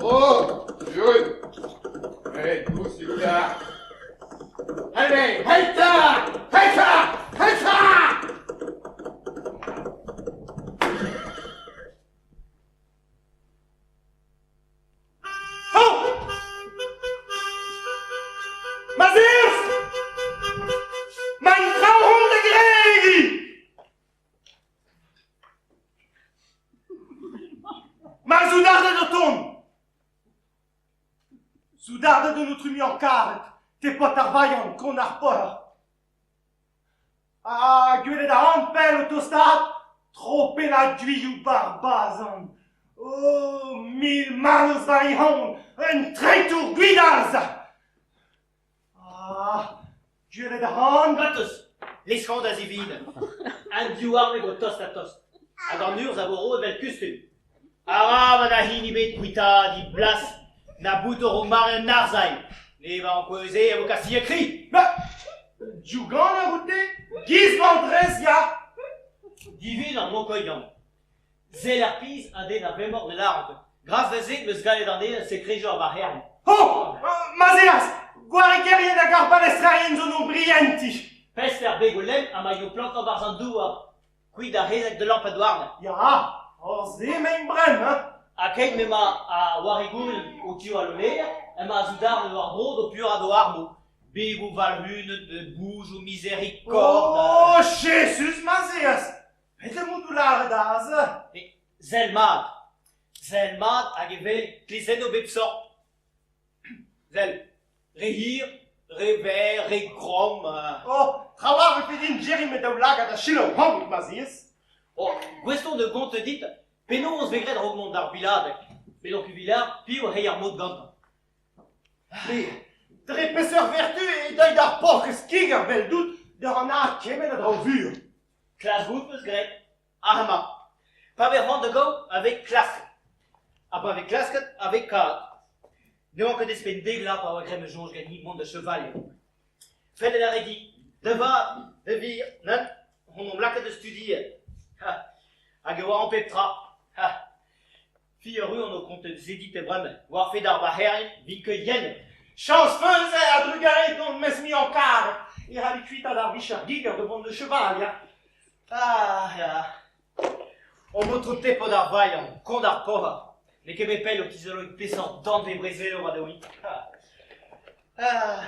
Oh, Jun Hey, dousik 'ta Allez, hey 'ta Hey 'ta Hey 'ta Oh Ma zeus Ma'n traoñ da gregiñ Ma soudarded o tont Soudarded an aotrou muiañ-karet, te paotr ar vailhant, kont ar peoc'h. Ha gwelet a ran pell o tostaat tropellad duioù Barbazan. Oh, mil mallozh war he c'hont, un treitour gwidalz! Ah, gwelet a ran... Gortoz, leskañ da zivinañ. An div arme vo tost-ha-tost. Hag an urzh a vo roet evel kustum. Arabat da hini bet kuitaat he blas na bout o mare un arsailh. Neb a ankouaze e vo kastiet kri. Ma, diouganer out-te? Giz Vandrez, ya! Divin ar Mokoian. Sell ar pizh a den ar vemor ne lâran ket. Gras da se 'm eus gallet anezhañ sekrejoù ar varc'herien. Oh! Ma'z eas! Gwaregerien hag ar balestrerien zo 'n o brientiñ. Pest er beg o lenn ha ma yo plantañ 'barzh an douar. Kuit d'ar c'hezeg da lampat warnañ. Ya, hor se emaint bremañ. Ha keit m'emañ ar waregourien o tiwall o lêr, emañ ar soudarded war-dro d'o puraat o armoù. Begoù valc'hunet, boujoù mizerikord. Oh, Jesus, ma'z eas! Petra emaon o lâret aze? Sell mat. Sell mat hag e wel klezennoù bep sort. Sell, re hir, re verr, re gromm. Oh, trawalc'h e fe din jerry ma daoulagad ha selaou ac'hanout ma'z ez. Oh, gouest on da gontañ dit penaos 'vez graet a-raok mont d'ar biladeg. Bet on ket vilard, piv a reiñ ar mod gantañ. Me, dre peseurt vertu e deuy d'ar paourkaezh kiger 'veldout da rannañ kement a draoù vur. Klask out 'meus graet. Arma. Pa vez c'hoant da gaout a vez klasket. Ha pa vez klasket a vez kavet. Ne oan ket ouzhpenn dek vloaz pa oa graet ma soñj ganin mont da chevalier. Fellet a rae din, da vat, da vir, nann, on omp lakaet da studial. Ha, hag e oa an pep tra. Ha, fi erru on o kontet zedit e bremañ. War-fed ar vac'herien, vin ket yennet. Chañs feus eo a-drugarez d'hon mes muiañ-karet e c'halli kuitaat ar vicher giger da vont da chevalier. Ah ya. On aotrou Tepod ar Vailhant, kont ar Poha. N'eo ket bet pell o tizoloiñ peseurt danvez brezelour a deuint. Ah.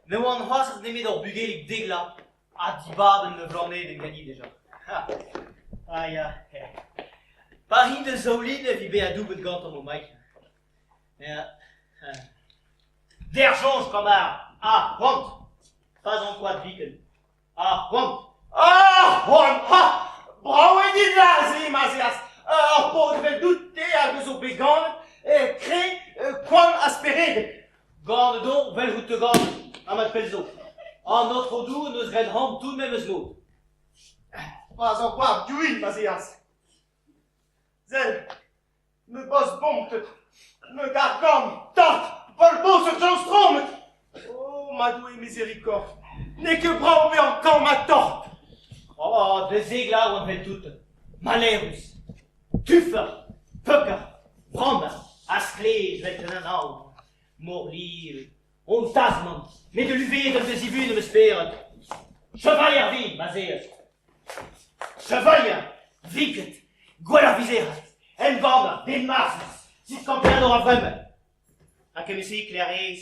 Ne oan c'hoazh nemet ur bugelig dek vloaz ha dibabet ma blanedenn ganin dija. Ah ya. Pa rin da zaoulin evit bezañ doubet gantañ ma maik. Ya. Der soñj, kamarad! Ah, c'hoant! Pas ankouaat biken. Ar c'hoant. Ar c'hoant! Ha! Brav eo dit aze, ma'z eas. Ur paotr eveldout-te hag eus zo bet ganet kre, koant ha speredek. Ganet on 'vel out te ganet, ha mat pell zo. An Aotrou Doue 'neus graet c'hoant tout memes mod. Pa'z ur gward gwin, ma'z eas. Sell, me boz bontet, me gargant, tort, bolboset jañstromet. Oh, ma Doue miséricorde, n'eo ket brav bezañ kamm ha tort. Oh, da zeglañ oan 'vel tout. Maleürus. Tufer, pucker, brammer, ha sklej 'vel an anaon. Morlivet, on tasmant, met ul luvedenn da zivun em spered. Chevalier vin, ma 'z eas. Chevalier, vinket, gwelloc'h vizerat, emganner, den marzhus, ziskampiadour a-vremañ. Ha kement-se klerez,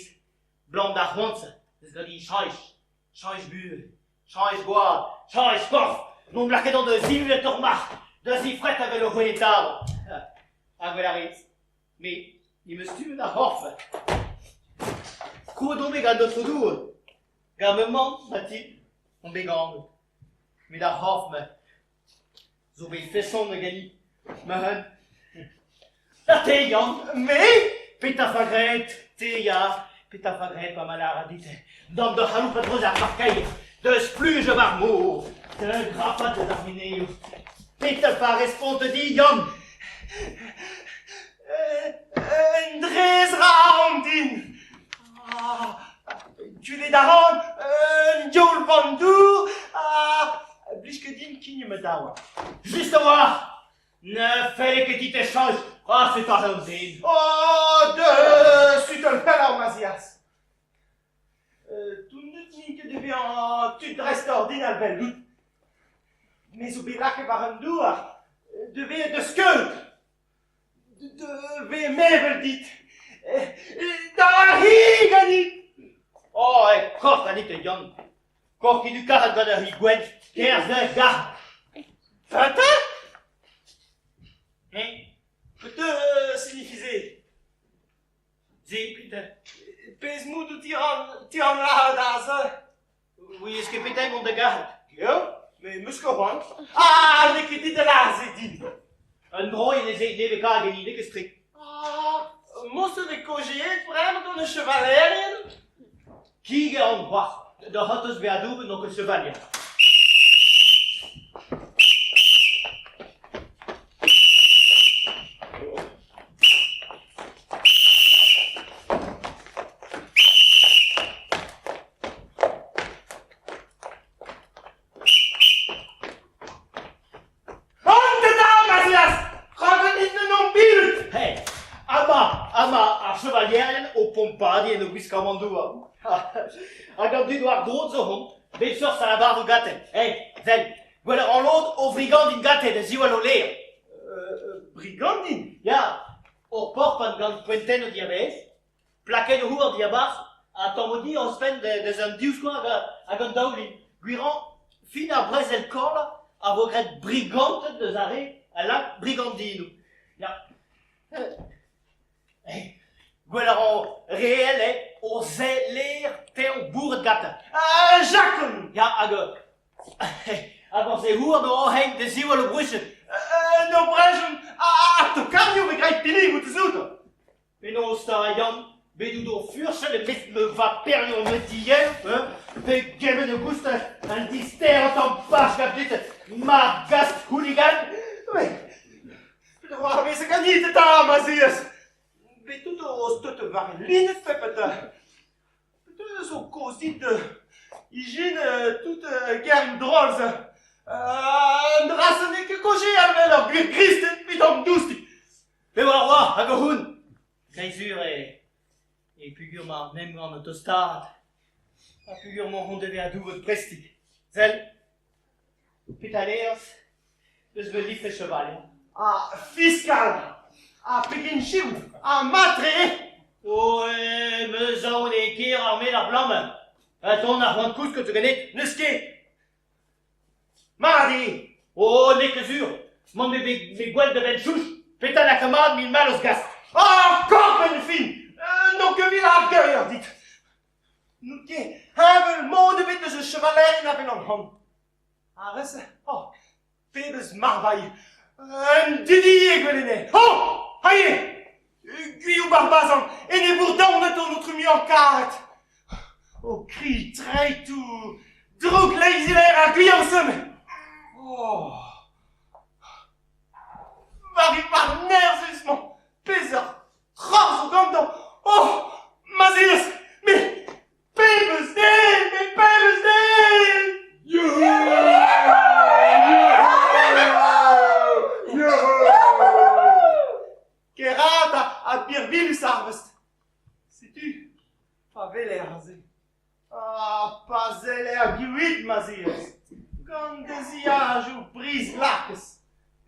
'blam d'ar c'hoant-se eus gant chañch, chañch buhez, chañch gwad, chañch korf, n'omp lakaet on da ziluet hor marc'h, da zifret evel ur c'hwennetad. Ha gwell a rez, me, ni 'm eus stummet ar c'horf. Krouet on bet gant Aotrou Doue, gant ma mamm, Mathilde, on bet ganet. Met ar c'horf-mañ zo bet feson da ganiñ ma hun. Ha te, Yann? Me? Petra 'fa graet, te ya? Petra 'fa graet pa ma lâra dit Dam da c'haloupat dreuz ar parkeier, da splujañ war mor, da grapat eus ar menezioù. Petra 'fa respontet dit, Yann? Un drez 'ra aon din. Ah, Gwelet a ran un diaoul bandour ha blij ket din kign ma daouarn. Just a-walc'h! Ne felle ket dit e chañj, ha setu aze an den. Oh, deus sutal pelloc'h, Mazias. Tout n'int ket da vezañ tud dreistordinal 'vel out. Me zo bet lakaet war an douar da vezañ da skeud, da vezañ mevel dit, da c'hi ganit. Oh, e korf ganit, Yann. Korf ki du karet gant ur c'hi gwenn, kerzh da gar. Fanta? Hein? Petra signifie se? Se, petra? Pezh mout out tiran, tiran lâret aze? Ouiez ket petra emaon da garet. Geo, me 'meus ket c'hoant. Ah, n'eo ket dit da lâret se din. Un droienn ez eo nevez kaget ganin, n'eo ket strik. Ah, moset eo kaozeet bremañ gant ar chevalerien? Kig a ran c'hoazh. Da c'hortoz bezañ adoubet n'on ket chevalier. Amañ ar chevalierien o pompadiñ en o gwiskamantoù. Hag an dud war-dro zo hont, bep seurt salabaroù gante. Hey, sell, gwell a ran lod o vrigandin gante da ziwall o lêr. Brigandin? Ya, ur porpant gant poentennoù diavaez, Plakennoù houarn diabarzh ha tammoù ouzhpenn deus an divskoaz hag an daoulin. Gwirañ fin ar brezel korn a vo graet briganted eus ar re a lak brigandinoù. Ya. Gwell a ran reel eo o zeler tev bourret gantañ. Ah, Jakon! Ya, hag hag hor se-houarn o hent da ziwall o bruched. En o brejon, ha tokarnioù 'vez graet pilligoù deus outañ. Penaos 'ta, Yann, bet out o furchal e-mesk ma vaperioù an diell, hein? Pegement a goust an disterañ tamm pach gant dit, ma gast hooligan? Mais, petra vez ganit eta, ma ziez? Bet out o stot war e lined, petra? Petra zo kaoz dit da ijin tout gerioù drol-se? An dra-se n'eo ket kaozeal 'vel ur gwir kristen evit an doustik. Me oar oa hag o c'houn. Kreizur eo e peogwir ma emgann o tostaat ha peogwir m'hon hon devez adoubet prestik. Sell, petra 'lez deus va lifre chevalier. Ha fiskal! Ha pegen sioul! Ha mat-tre! Oh, meus aon eo ker ar mel ar blamm. Attends, ar c'hoant kousket zo ganit, n'eus ket. Mat eo! Oh, n'eo ket sur. M'on bet bet gwell da benn chouch. Petra laka mat mil mallozh gast. Ah, korn fin! N'on ket evit ar geur dit. N'out ket heñvel mod ebet eus ur chevalerenn a-benn an han. Ar re-se, oh, pebezh marvailh! Un dudi eo gwelet anezhe. Oh, aie! Gwilhou Barbazan, enebour daonet hon aotrou muiañ-karet. O kri treitour, droukleizhiler ar Gwilhomson! Oh! War e varr nerzhus-mañ, peseurt tra zo gantañ? Oh, ma 'z eus, met Pebezh den! Met pebezh den! Kerat ha birvilhus arvest. Setu pa weler aze. Ha pa seller diouit ma 'z eus. Gant deziajoù brizh-lakez,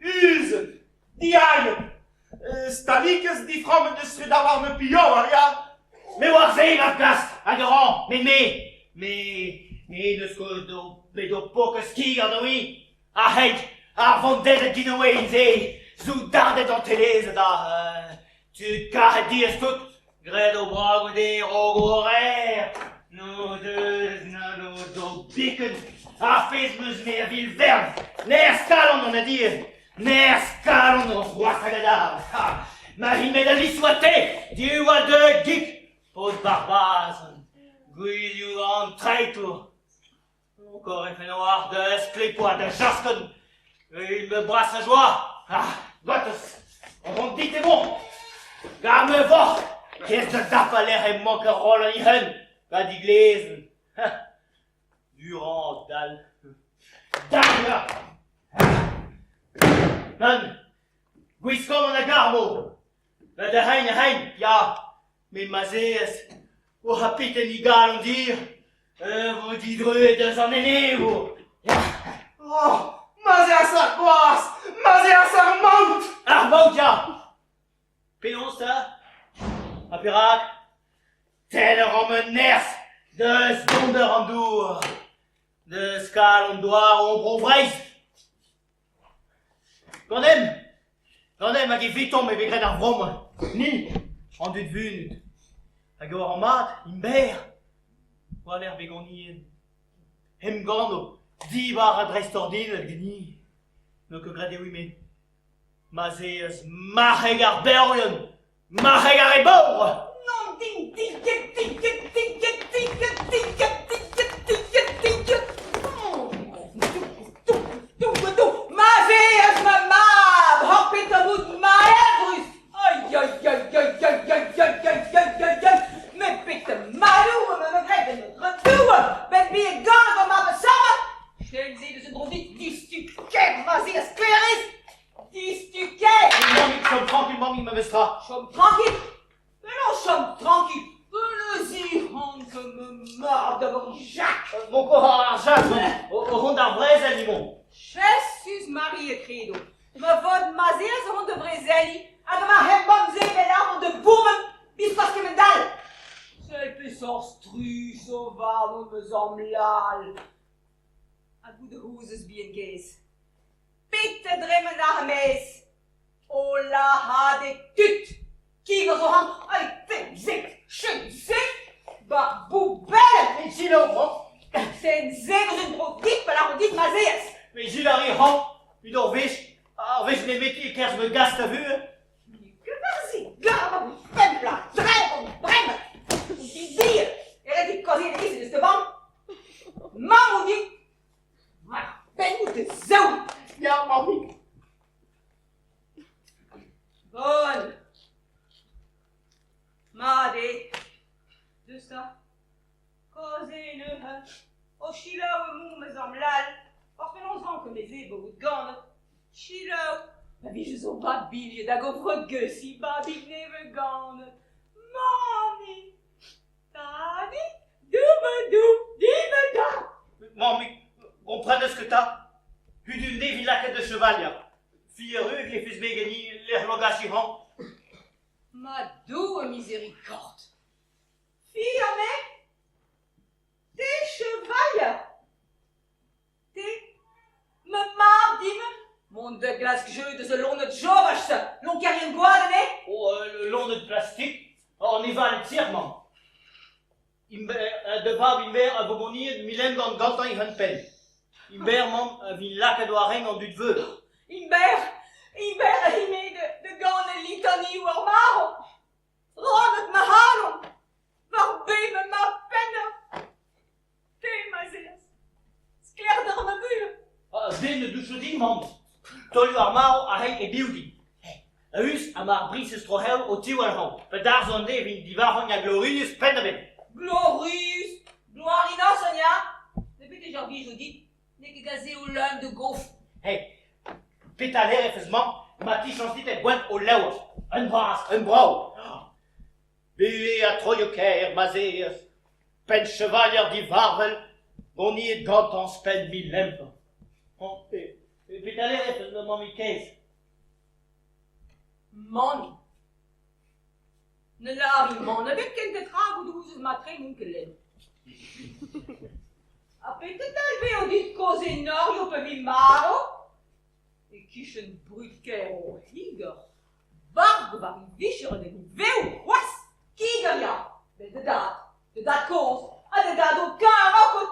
uzet, diaet, Stalikez diframmet eus tredaouarn ur pilhor, ya. Me oar se, ma gast, hag a ran, met me, me, me n'eus ket bet o pok eus kig an oe, ar c'heit, ar vandenned ginouen-se, soudarded an telezed ha tud karet diaes tout, graet o bragoù dezhe raok o rer, n'o deus na n'o do biken ar pezh 'm eus-me a vil vern, nerzh-kalon an adier, Nerzh-kalon ur c'hoazh hag adarre. Ha ma rin met al lisoù-te, diwall da gig, paotr barbazan, gwilioù an treitour. Encore e fenn war da sklepoù ha da jaskon, evit ma brasañ joa. Ah, gortoz, on dit e bon. Gant ma voc'h, kez da dapa lec'h emañ ket roll an ic'hen, gant diglezenn. Durant dal. Dal ya! Nann! Gwiskamant a garmo. Va da reiñ a raimp, ya, met ma'z eas o c'hapiten e galon dir, e vo didruez eus an enebour. Ya. Oh, ma'z eas ar gwaz, ma'z eas ar maout! Ar maout, ya! Penaos 'ta? Ha perak? Tenn a ran ma nerzh deus donder an dour, deus kalon douar hon bro Vreizh. Ganemp, ganemp hag evitomp e vez graet ar vro-mañ, ni, an dud vunut. Hag e oar mat, int berr, war-lerc'h begonien. Emganno, dibar ha dreistordinal ganin. N'eo ket graet eo-me. Ma'z eas marc'heg ar beorion, marc'heg ar re baour! Non, din, din, din, din, din, din, din, din, din, din, din, din, din, din. Ma'z eas ma mab, harpet an out malevrus! Ai, ai, ai, ai, ai, ai, ai, ai, ai, ai, ai, met pet maloù am eus graet en retour, bet bihan gant va mab a Sell-se deus un dro dit distuker ma'z eo sklaerez! Distuker! Mammig, chom trankil, mammig, memestra. Chom trankil? Penaos chom trankil? Penaos han ket ma mab da vont Jacques? Mon ar Jacques, o vont d'ar brezel, emañ. Jesus Marie Credo. Ma vod ma'z eas o vont da vrezeliñ hag ma hembann-se vel ar vont da bourmen biskoazh kement-all. Sell peseurt struj zo warnon ma zamm lal. Ha goude ouzh bihan gaezh. Pet a dremen ar maez? O lahadeg tud! Kig a zo amañ, ai, 15, 16, ba boubellenn! Met selaou, mañ. Sen-se 'zo un dro dit pa lâro dit ma'z eas. Met selaou a ri hañ, evit ur wech, ar wech nemeti e-kerzh ma gas da vuhez. N'eo ket war-se, gar ma pemp bloaz, 30 bremañ. Dizier, e ret dit kaozeal e eus da vamm. Mamm on dit. War penn da zaou. Ya, mammig. Bon. Mat eo. Deus 'ta. Kaoze neuze. O selaou emaon ma zamm lal. Oc'h penaos 'rank me zevout ganet. Selaou. Ma vije zo babilhet hag o vreugeus-hi babig nevez ganet. Mammig. Tadig, doubadou, dibada. Mammig, komprenez ket 'ta? Hudu nevez lakaet da chevalier. Fier eo e klevfes-me ganin lec'h langach hañ. Ma Doue miséricorde! Fia-me! Te chevalier! Te, ma mab din, mont da glask jeu deus al loened saovaj-se, lonkerien gwad anezhe. Oh, loened plastik, an eval tir-mañ. Da vab Imber a vo goniet mil-emgann gantañ e-unan-penn. Imber-mañ a vin lakaet war renk an dud veur. Imber, Imber a ime da ganañ litani war marv. Rannet ma c'halon, war bez ma mab pennañ. Te, ma 'z eas. Sklaerder ma buhez. Ah, den ne doucho din, mamm. Taolioù ar marv a reiñ e-biou din. A-us ha mar briñsez Troc'hell o tiwall hañ. Pa darzho an deiz 'vin divarc'hagn ha glorius penn-da-benn. Glorius! Gloar inosan, ya! Met betek ar vijo dit, n'eo ket aze o leun da gof. Hey, petra 'lerefes, mamm, ma tichañs dit er gwent o levr. Un bras, un brav. Buhez ha troioù-kaer ma'z eas, penn chevalier divarvel, goniet gantañ ouzhpenn 1500. Hañ, petra 'lerefes ma mammig kaezh? Mann. Ne lârin mann ebet ken petra goût ouzh ma tre n'on ket lenn. Ha petra 'talveo dit kaoz enorioù pa vi marv? E-kichen brud-kaer o c'higer, barr war e vicher en em vev c'hoazh, kiger ya, met da dad, da dad-kozh ha da dad-o kar out.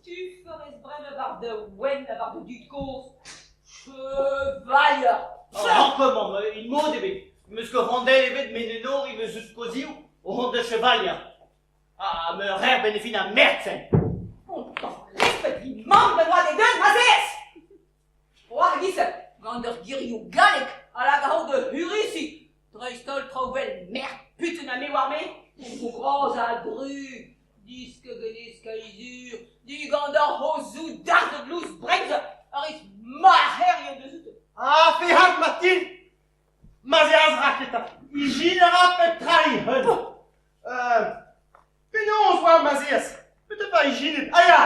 Tuffer ez bremañ war da wenn ha war da dud-kozh. Chevalier! Rankomp amañ, e mod ebet. N'eus ket rondell ebet met enoriñ ma zud-kozhioù o vont da chevalier. Ha me rer benn e fin ar merk-se. On respet dit mamm da oad e deus ma zez! War e-giz-se, gant ur gerioù gallek a lak ac'hann da hurisiñ, dreist-holl traoù 'vel merc'h putun ha me 'oar-me, o bras ha dru, diskeugenez kaezur, digant ar c'hozh soudarded lous Breizh a rez mac'herien deus oute. Ah, perak, Mathilde Ma'z eas raketa. Ijin a ra pep tra he heul. Penaos oa ma'z eas Petra 'pa ijinet Ah ya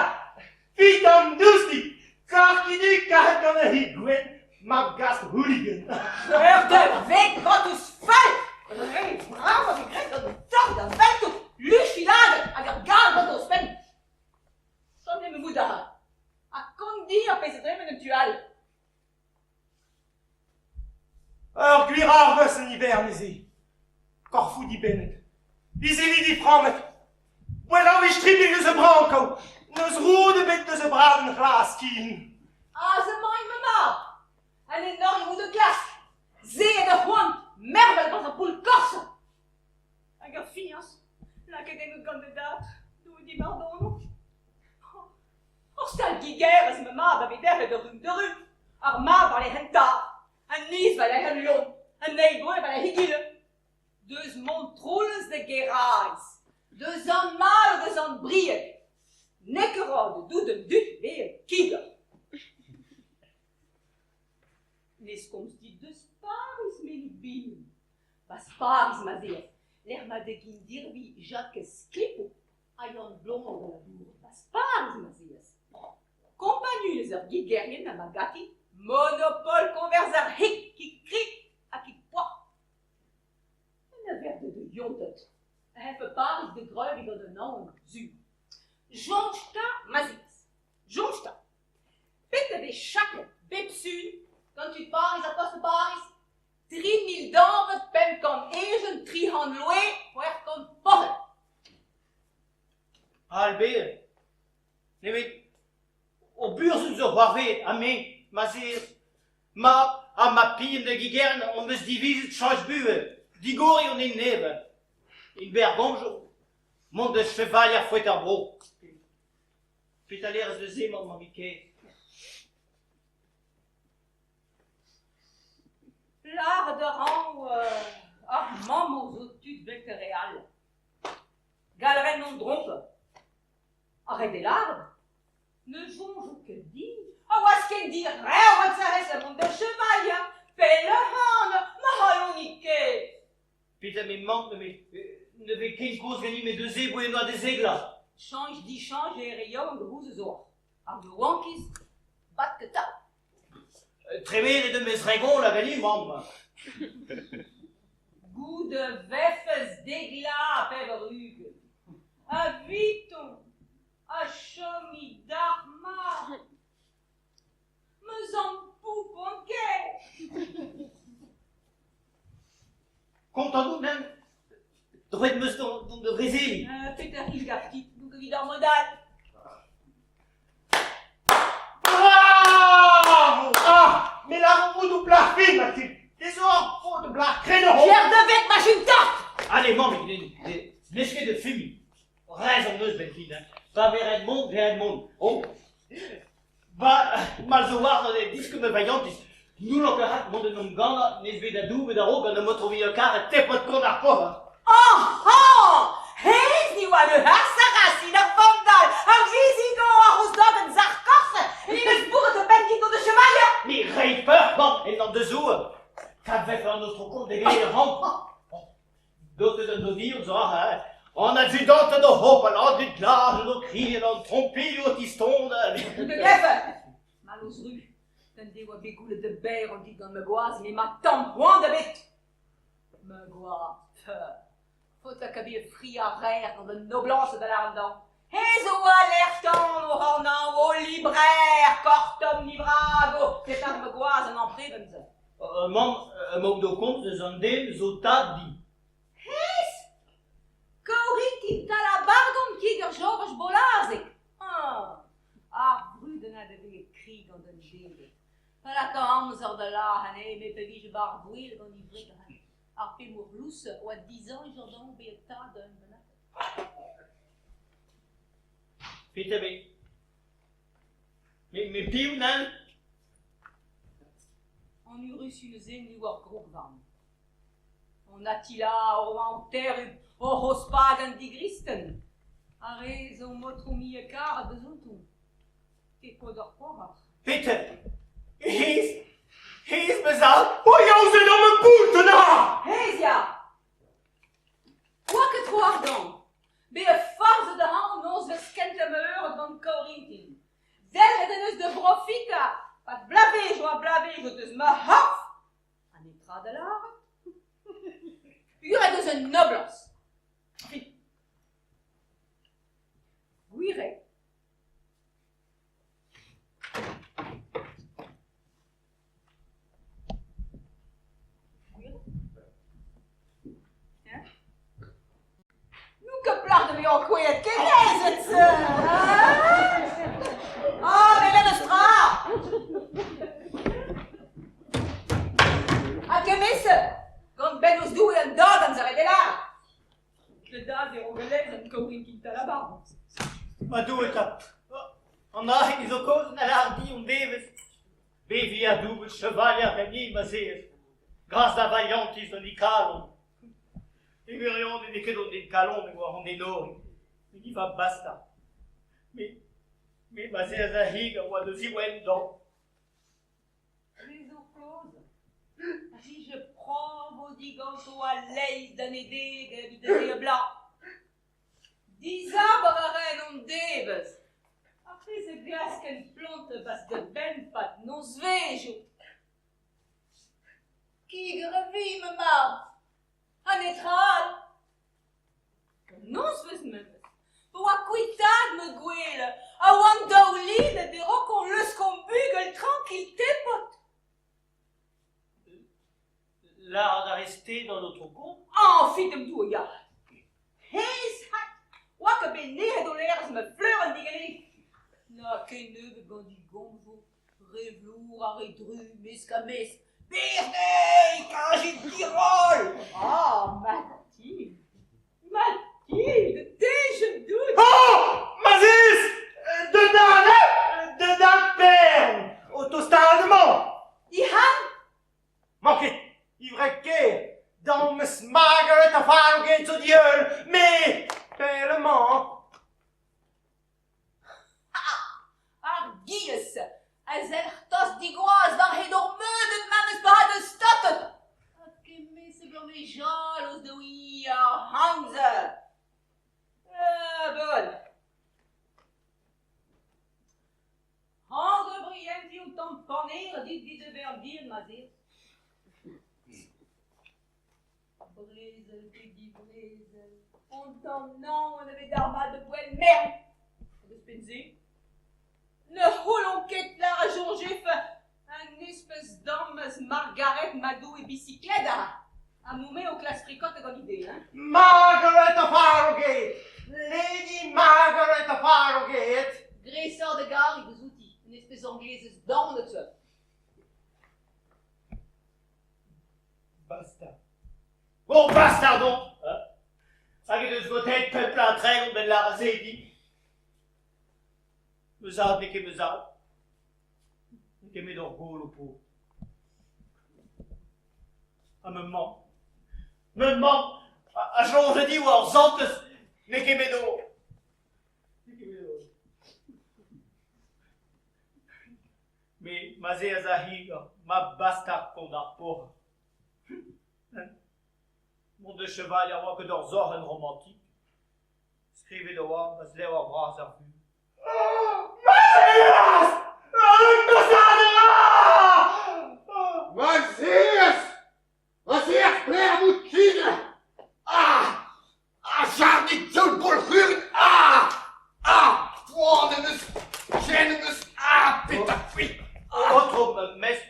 Fitam doustik Karkidi karet gant he gwenn mab gast hooligan. Ur devez gant fall Re brav a vez graet gant an tamm da velto luch-filadet hag ar gal gant ouzhpenn. Chom eo ma a ra. Ha kont din ar pezh a dremen en tu all. Ur gwir arvest en ivern neuze. Korfoù dibennet. Izili diframmet. Poent e stribilh eus e brankoù. N'eus roud ebet eus e bradenn c'hlas ken. Aze emañ ma mab. An enorioù da glask. Se eo da c'hoant mervel gant ar poull-korf. Hag ur fiañs lakaet en out gant da dad, Doue dibardono. Ur stal gigerezh ma mab a vez derc'het a rumm da rumm. Ar mab war lec'h an tad, an niz war lec'h al loen, an eil gwreg war lec'h egile. Deus Montroulez da Geraez, deus an Malo deus an Brieg. N'eo ket ret da dout an dud bezañ kiger. Nes komz dit deus Pariz, menoù bihan. Bas Pariz ma'z eas, lec'h ma degin dirvi Jakez Klipo ha Yann Blom o labourat. Bas Pariz ma'z eas. Kompagnunezh ar gigerien ha magati, monopol koñvers ar c'hig, kig kri ha kig poazh. Un afer de yonted. Hefe Pariz da greuviñ gant an aon sur. Soñj 'ta ma'z eas. Soñj 'ta. Petra 'vez chaklet bep sul gant tud Pariz ha tost da Bariz? 3000 dañvad, 500 ejen, 300 loe, 600 porc'hell. Albert, nemet o burzhud zo c'hoarvezet ha me, ma 'z eas, mab ha mab-bihan da Gigern hon eus divizet chañch buhez, digoriñ hon hent nevez. E berr gomzoù, mont da chevalier foet ar vro. Petra 'lerez neuze, mamm mammig-kaezh? Lâret a ran ar mammoù zo tud 'vel re all. Gall a ran mont dromplañ. Ha ret eo lâret, ne soñjo ket din a oas ken direvet a rez mont da chevalier pell ac'hann ma c'halonig ket. Petra me mank me ne vez ken kozh ganin met deus eo en doa da zeglañ. Chañch dichañch eo re yaouank rouz zo. Ar yaouankiz, bat ket 'ta. Tremenet em eus Regon la ganin, mamm. Goude 'vefes dek vloaz ha 80. Ha 'viton a chomi dalc'hmat. Ma zamm poupon kaezh. Kontant out, nann? Droet 'm eus dont da vrezeliñ. Peter Hilgafti, n'on ket evit ar mod all. Bravo! Ah, me lâro bout ho plac'h fin, Mathilde. Te zo ur paotr blac'h krenoc'h. Ger da vet machine tort! Allez, mammig, n'eus ket da fumiñ. Rezon 'neus 'benn fin, hein. Pa vez ret mont, vez ret mont. Oh, ba, mal zo war diskoulm ma vailhantiz. N'houllan ket rak mont en em gannañ n'ez bet da doubet a-raok gant an motour karet tepod kont ar paotr. Oh, oh! Hennezh ne oa le harz-a-rasin, ar vandal, ar vizigo, ar roz-dodenn sac'h-korf, en em eus bourret a benn gant de chevalier! Mais reiñ peur, mamm, en an da zour. Kad vefe an aotrou kont degemer ran. Daoust eus an dodion zo aze, an adjudanted o hopal, an dud glas o krial, an trompilhoù o tistonal. De gefe! Mallozh ru, d'an devoa bet goulet da ber an dit gant ma gwaz, me ma tamm c'hoant ebet. Ma gwaz, faot a bet fri ar rer gant an noblañs da lâret dezhañ. He zo alertan o c'hornañ o librer, kortom livrago, petra ma gwaz an amprevan-se. Mamm, emaout o komz eus an den zo tad din. Hennezh? Kaouritin talabardon kig ur Jorj Bolazeg. Ah, ar vrudennad a veze kri gant an den. Pa laka amzer da lâr anezhe, met pa vije 'ba ar gwel gant e wreg ar pemoc'h lous oa dizañjer dezhañ bezañ tad un bennak. Petra bet? Me piv nann? An urusun-se ne oa krog warni. An Attila o oa terrupl oc'h ospag an digristen. Ar re zo motromiekaat deuzouto. Te paotr ar porac'h. Petra? Hennezh? Hezh ma zad! O yaouzel eo ma bout na! Hezh ya! Oa ket tro ardant. Bezañ farzhet ac'hanon nozvezh kentañ ma eured gant Kaourintin. Delc'het en deus da brofitañ 'pad bloavezhioù ha bloavezhioù deus ma c'horf ha netra da lâret. Gwir deus un noblañs. Gwir eo. N'on ket plac'h da vezañ kouezhet ken aezet-se hein? Ah, met memes tra! Ha kement-se, gant bennozh Doue an dad amzer e lâr. Da zero gelezenn Kaourintin Talabar. Ma Doue 'ta! An ahen zo kaoz na lâr din hon devezh. Beviñ ha doubl chevalier ganin ma 'z eo. Gras da vailhantiz an kalon. E gwirionez n'eo ket hon den kalon e oa hon enoriñ. Met va basta. Me, me ma 'z eas ar c'hig a oa da ziwezhañ. Rezo kloz. Rije provo diganto a-leizh da Nedeleg evit e bloaz. Disaber a raen hon devezh. Ar pezh a glasken plantañ 'barzh da benn 'pad nozvezhioù. Kig a vi, ma mab, ha netra all. Un nozvezh memes, pa oa kuitaet ma gwele, a oan daoulinet e-raok hon leuskomp bugel trankil tepod. Lâret a rez-te d'an aotrou Kont? Añfit em doa, ya. Hennezh 'hat, 'oa ket bet nec'het o laerezh ma fleurenn diganin. Na ken nebeut gant e gomzoù, re flour ha re dru, mesk-ha-mesk. Bernez, kajet diroll! Ah, Mathilde, Mathilde, tejenn dout! Oh! Mazis! Deut deut ar bern! O tostaat emañ! Ihan! Mañ ket, e wreg ker, damm eus Margaret a Farrogate zo dieul, me pell emañ. Ar giez a zelc'h tost digoaz war he dor meudet memes pa deus statet. Ha kement-se gant e jaloz da ar amzer. Ah, bon. Hañv da brientiñ un tamm paner dit 'vit ober bihan ma 'z eo. Brezel pe divrezel, an tamm naon a vez dalc'hmat da poent mern. Hag ouzhpenn-se, ne c'houlon ket lâr a soñjfe un espes damm eus Margaret Madou e bisikleta ha m'on-me o klask frikot gant ide hein. Margaret of Harrogate! Lady Margaret of Harrogate! Gresoc'h da gariñ deus outi, un espes anglezez daonet se. Bastard. Bon, bastard on! Hein? Hag he deus votet pemp ha 30 benn lâr se din. Ma zad n'eo ket ma zad. N'eo ket met ur golo po. Ha ma mamm. Ma mamm a soñje din oa ur santez n'eo ket met o. N'eo ket met o. Me ma'z eas ar c'hig ma bastard kont ar paotr. Mont da chevalier a oa ket ur sorc'henn romantik. Skrivet e oa ma zlev ar bras ar vuhez. Ma'z eas! Ma'z eas! Ma'z eas pelec'h out kiger? Ah! Ah, jarnig taol bolc'hurenn! Ah! Ah! Poan em eus! Ken em eus! Ah! Petra fri! Aotrou, mestr.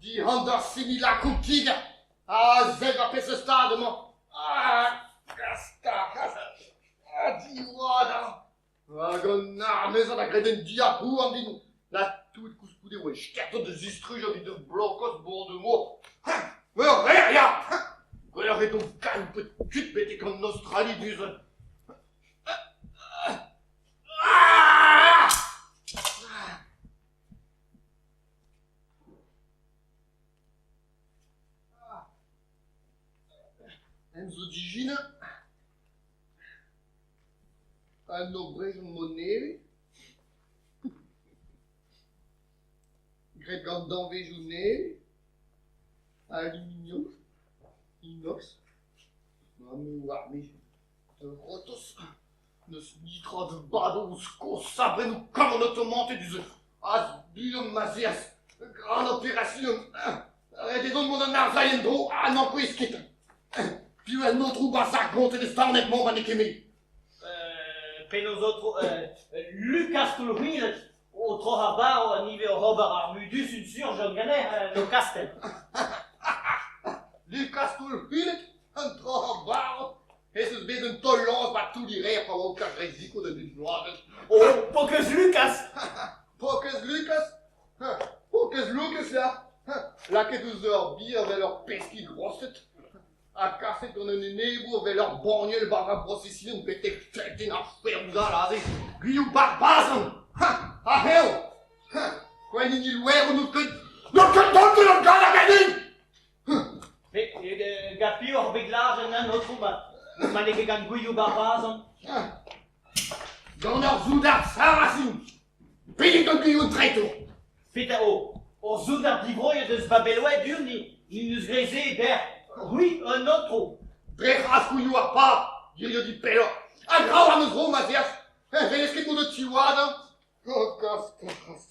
Dihan d'ar similacroù kiger! Ah, sell war peseurt stad emañ! Ah! Gasta! Ah, diwadañ! Hag an armerzh a greden diac'houarn din na tout koulskoude oa stertoc'h da zistrujañ evit ur blokos bord de mor. Ur rer ya! Gwelloc'h eo dont gallout kuit betek an Aostrali du-se. En zo dijinañ. Un hobregon monel. Graet gant danvezioù nevez, aluminiom, inox, ha me 'oar-me, da c'hortoz n'eus netra da bado ouzh kozh sabrennoù kamm an otomanted du-se. Az-buan ma'z eas an operasion. Ret eo mont d'an arsailh en-dro ha n'ankouez ket. Piv an aotrou Barzhag-Gontet eus Daonet-mañ ma n'eo ket me? Penaos aotrou Lukaz Toulc'hwilet o troc'hañ barv an ivez oc'h ober ar mudusun surjian ganeoch en ho kastell. Lukaz Toulc'hwilet, an troc'hañ barv Ez eus bet un taol-lañs war Toull-Irer pa oa o kas rezikoù da dud vloavezh. Oh, pokez Lukaz! Pokez Lukaz? Pokez Lukaz, ya! Lakaet ouzh ur bir 'vel ur peskig rostet ha kaset gant un enebour 'vel ur banniel war ar brosesion betek teltenn ar Ferouzal aze. Gwilhou Barbazan! Ha eñ! Gwenn hini Louer n'out ket... N'out ket dont ur gant ganin! Met gant piv oc'h bet lazhet an aotrou ma ma n'eo ket gant Gwilhou Barbazan? Gant ur soudard saracen! Pedet gant Gwilhou Treitour! Petra eo hor soudard divroet eus Babelwed du ni ni n'eus graet se dec'h. C'hwi un aotrou. Dre c'hras Gwilhou ar Pab, hirio dit pelloc'h. Ha grav am eus ro ma'z eas. N'hellez ket mont o tiwadañ. Oh, gast, gast.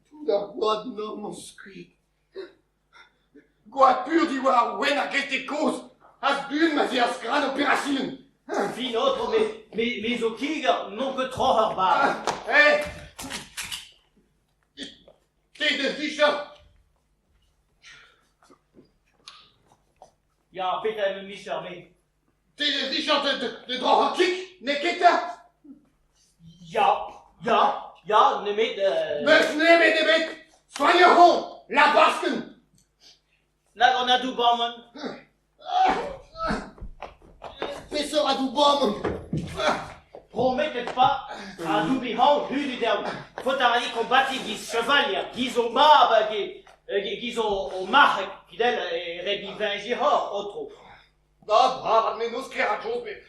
Tout ar gwad normand skuizh. Gwad pur diwar ar ouenn ar Gelted kozh, az-buan ma'z eas gran operasion. Fin aotrou, me, me, me zo kiger, n'on ket troc'h ar bar. Eh Te deus vicher Ya, petra eo ma micher, me? Te deus vicher de droc'hañ kig, n'eo ket 'ta? Ya, ya, ya, nemet... N'eus nemet ebet! Soagn on, la baskenn! Nag an adoubamant. Peseurt adoubamant? Prometet pa adoubiñ hañv hudu dezhañ. Faot a ra kombatiñ giz chevalier, giz ho mab hag giz ho marc'heg, fidel e ret dit veñjiñ hoc'h, aotrou. Ah, bravat mennozh Kerajoz, met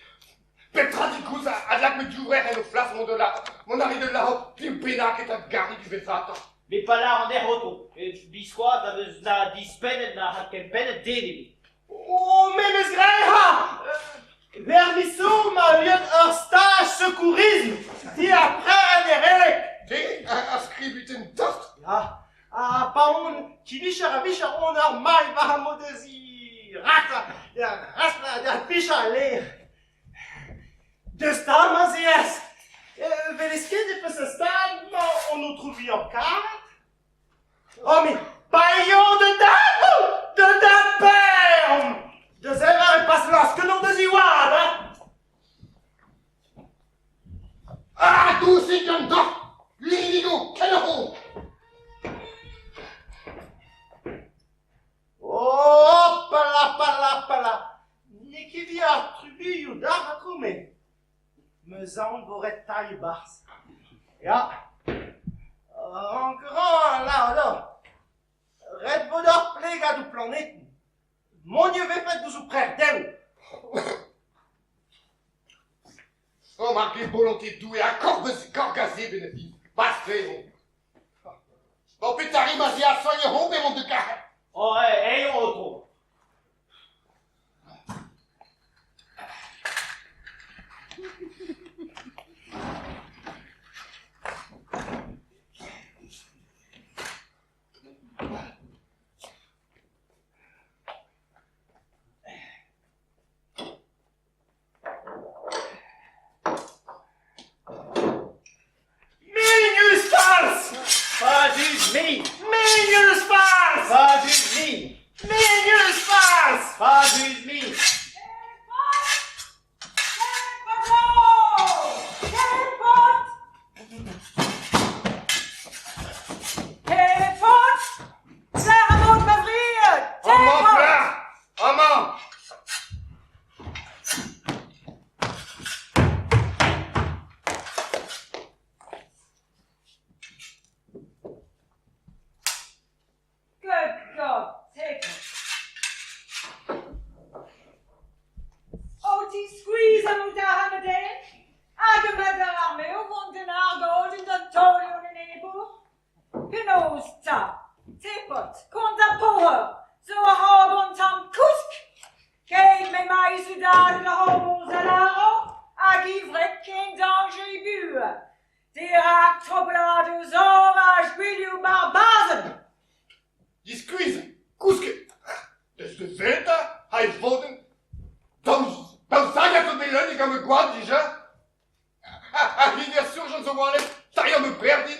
petra digoulz a lak ma divrec'h en o flas mont da mont a rit da lâret piv bennak eta garit diwezhatoc'h. Met pa lâran dec'h aotrou, biskoazh na 'meus na dispennet na adkempennet den ebet. Oh, me 'meus graet ha! Vermissoù ma heuliet ur staj sekourism ti ar preren Nedeleg. Te a skrivit en tort? Ya, Ha pa on kivicher a-vicher on ur mailh war ar modezi rakla da da fichañ al lêr. Deus 'ta ma'z eas. Welez ket e peseurt stad emañ hon aotrou muiañ-karet? Oh met paeañ da dad da dad Pêr omp! Da zever e pas lasket on da ziwall, hein? Ah, dousik an dor! Linigo, kenavo! Hopala, pala, pala! N'eo ket evit ar trubuilhoù dac'h aotrou, met 'meus aon vo ret tailh e-barzh. Ya, rank 'ran lâret deoc'h, ret vo deoc'h plegañ d'ho planedenn. Mont e vefet ouzh ho prec'h dehoù. Oh, mar gez bolonte Doue ha korbeus korgazet en fin. Bast eo. Bon, petra ri ma 'z ea soagn ur ober mont da gac'hat. Oh, eh, eo, aotrou. Minus falz! Padus min! Minus falz! Padus min! Minus falz! Padus min! Amañ, Good God, take it. dad ar hormoz a lâro hag e wreg ken dañjer he buhez. Dirak trobladoù saovaj Gwilhoù Barbazenn. Diskuizh, kousket. Deus da ventañ, ha e vodenn. Daou zagad zo bet leuniet gant ma gwad dija. Ar rivier Surgeon zo oalet, tailhañ ma berdin.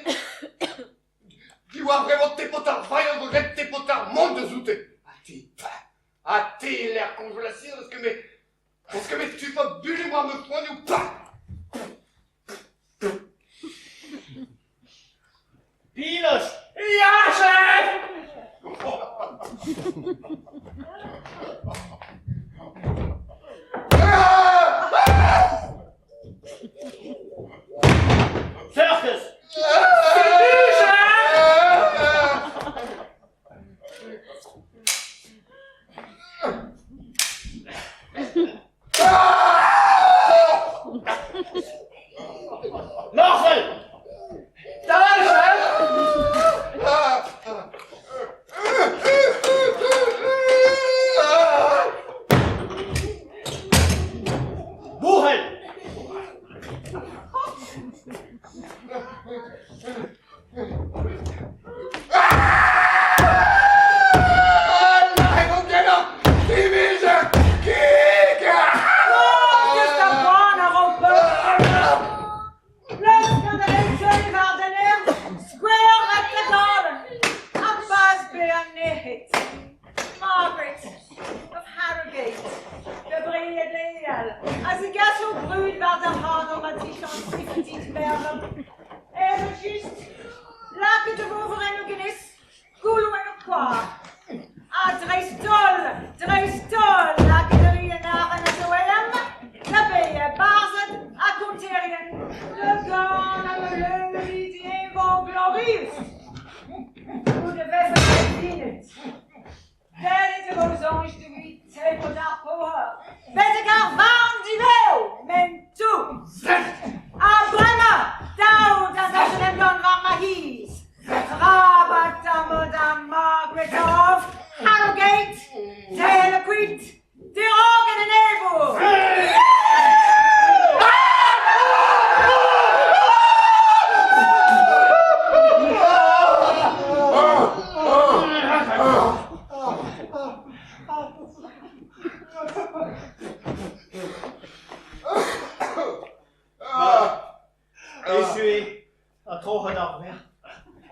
Diwar bremañ tepot ar vailhant vo graet tepot ar mont deus oute. Ha te, ha te e-lec'h koñjelasion eus ket me eus ket me tufañ buliñ war ma foanioù pa. Pilos! Ya, chef! Circus! Marcel! Bouc'hel! Margaret of Harrogate, da bried leal, a zegaso brud war da c'hano ma tichañs dit mervel. Evel-just, lakaet e vo war en o genez, gouloù en ho koar. Ha dreist-holl, dreist-holl, lakaet a ri en arc'hant a zo em, da beilh barzhed ha konterien, le gant ha meuleudi dienvo glorius. Goude vefe revinet. Fellet e vo soñj evit tebret ar poher. Betek ar varn divev, m'en tou. Ha bremañ, dav da zachan emgann war ma c'hiz. Rabat amañ da Margaret of Harrogate, tell kuit, dirak an enebour. Echu eo, ha troc'het ar verc'h.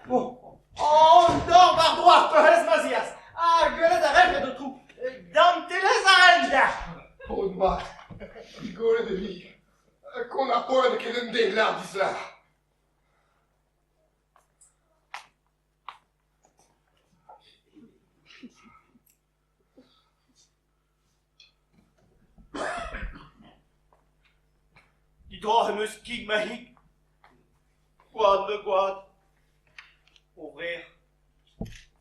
Oh, an dor war droad, peurrest ma 'z eas. Ha gwelet a refet, aotrou, dantelezh a ren deoc'h. Paotr mat, digoret e vi. Kont ar paotr ket un den lâr-dislâr. Didroc'h em eus kig ma c'hig, gwad ma gwad. O vrec'h,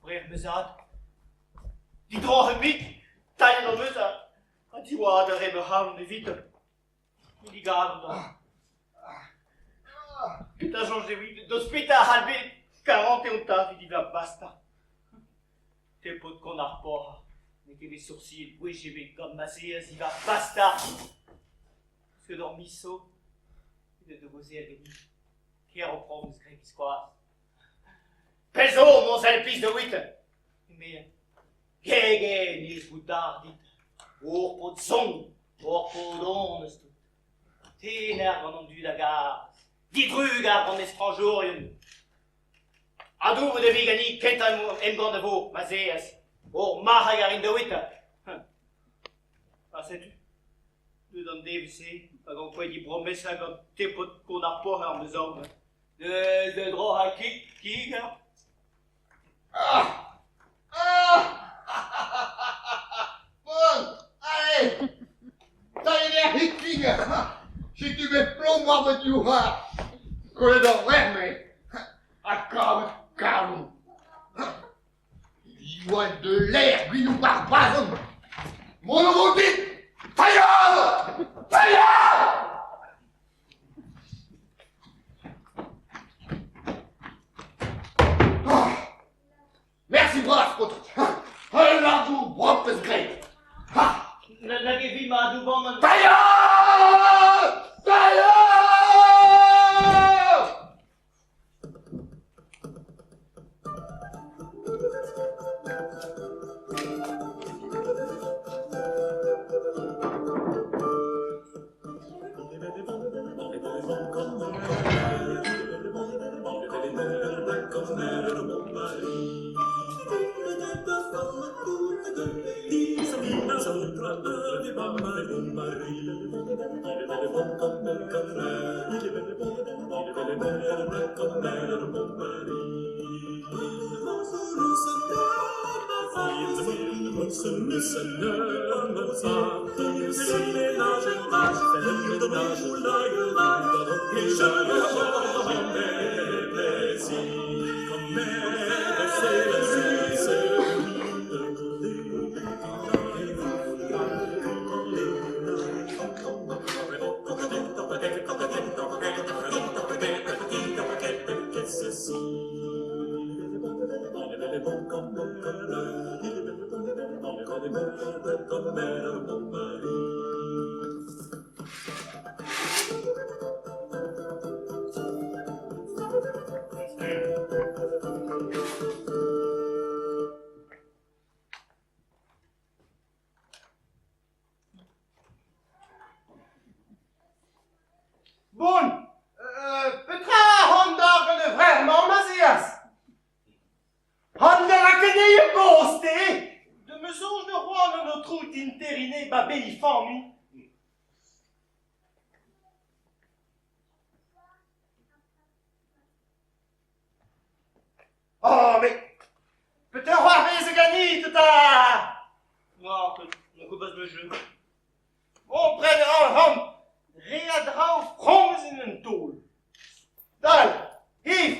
vrec'h ma zad. Didroc'h em mik, tailhet am eus ha diwad a re ma c'halon evitañ. Digalon da. Petra soñj evit deus petra a c'hall bet karantez on tad evit va bastañ. Te paotr kont ar porc'h, n'eo ket bet soursiet gwech ebet gant ma 'z eas diwar bastañ. Seut ur miz zo, evit da gaozeal ganin. Kaer ho prof eus graet biskoazh. Pell zo, Moñsel Piz da wit, eme Gege n'ez bout dit. Hor paotr son, hor paotr on eus tout. Tener gant an dud a gaz, didrugar gant estrañjourien. Ha douget e vi ganin kentañ emgann a vo, ma 'z eas. Hor marc'heg a rin da wit. Ha setu, deut an devezh-se, hag ankouaet e bromesa gant tepod kont ar poc'her ma zorn. Deus da droc'hañ kig, kiger. Ah Ah Bon, allez Tailhet er c'hig Setu bet plom war ma div c'har. Kollet ur wec'h, me. Ha kavet kalon. Diwall de l'air, Gwilhou Barbazon Mont a vo dit Tailhad Tailhad Mersi bras, paotr. Ul labour brav 'peus graet. Ha! Nag evit madoù an... Tailho! Tailho! Bon, petra a ran d'ar gant e vrec'h-mañ, Mazias? An da lakaat eo kozh-te! De me soñj ne roan an aotrou d'interine ba beli familh. Oh, mais petra c'hoarvez ganit 'ta? War, n'on ket pas ma jeu. Kompren a ran re a draoù fromus en un taol. Dal, Yves,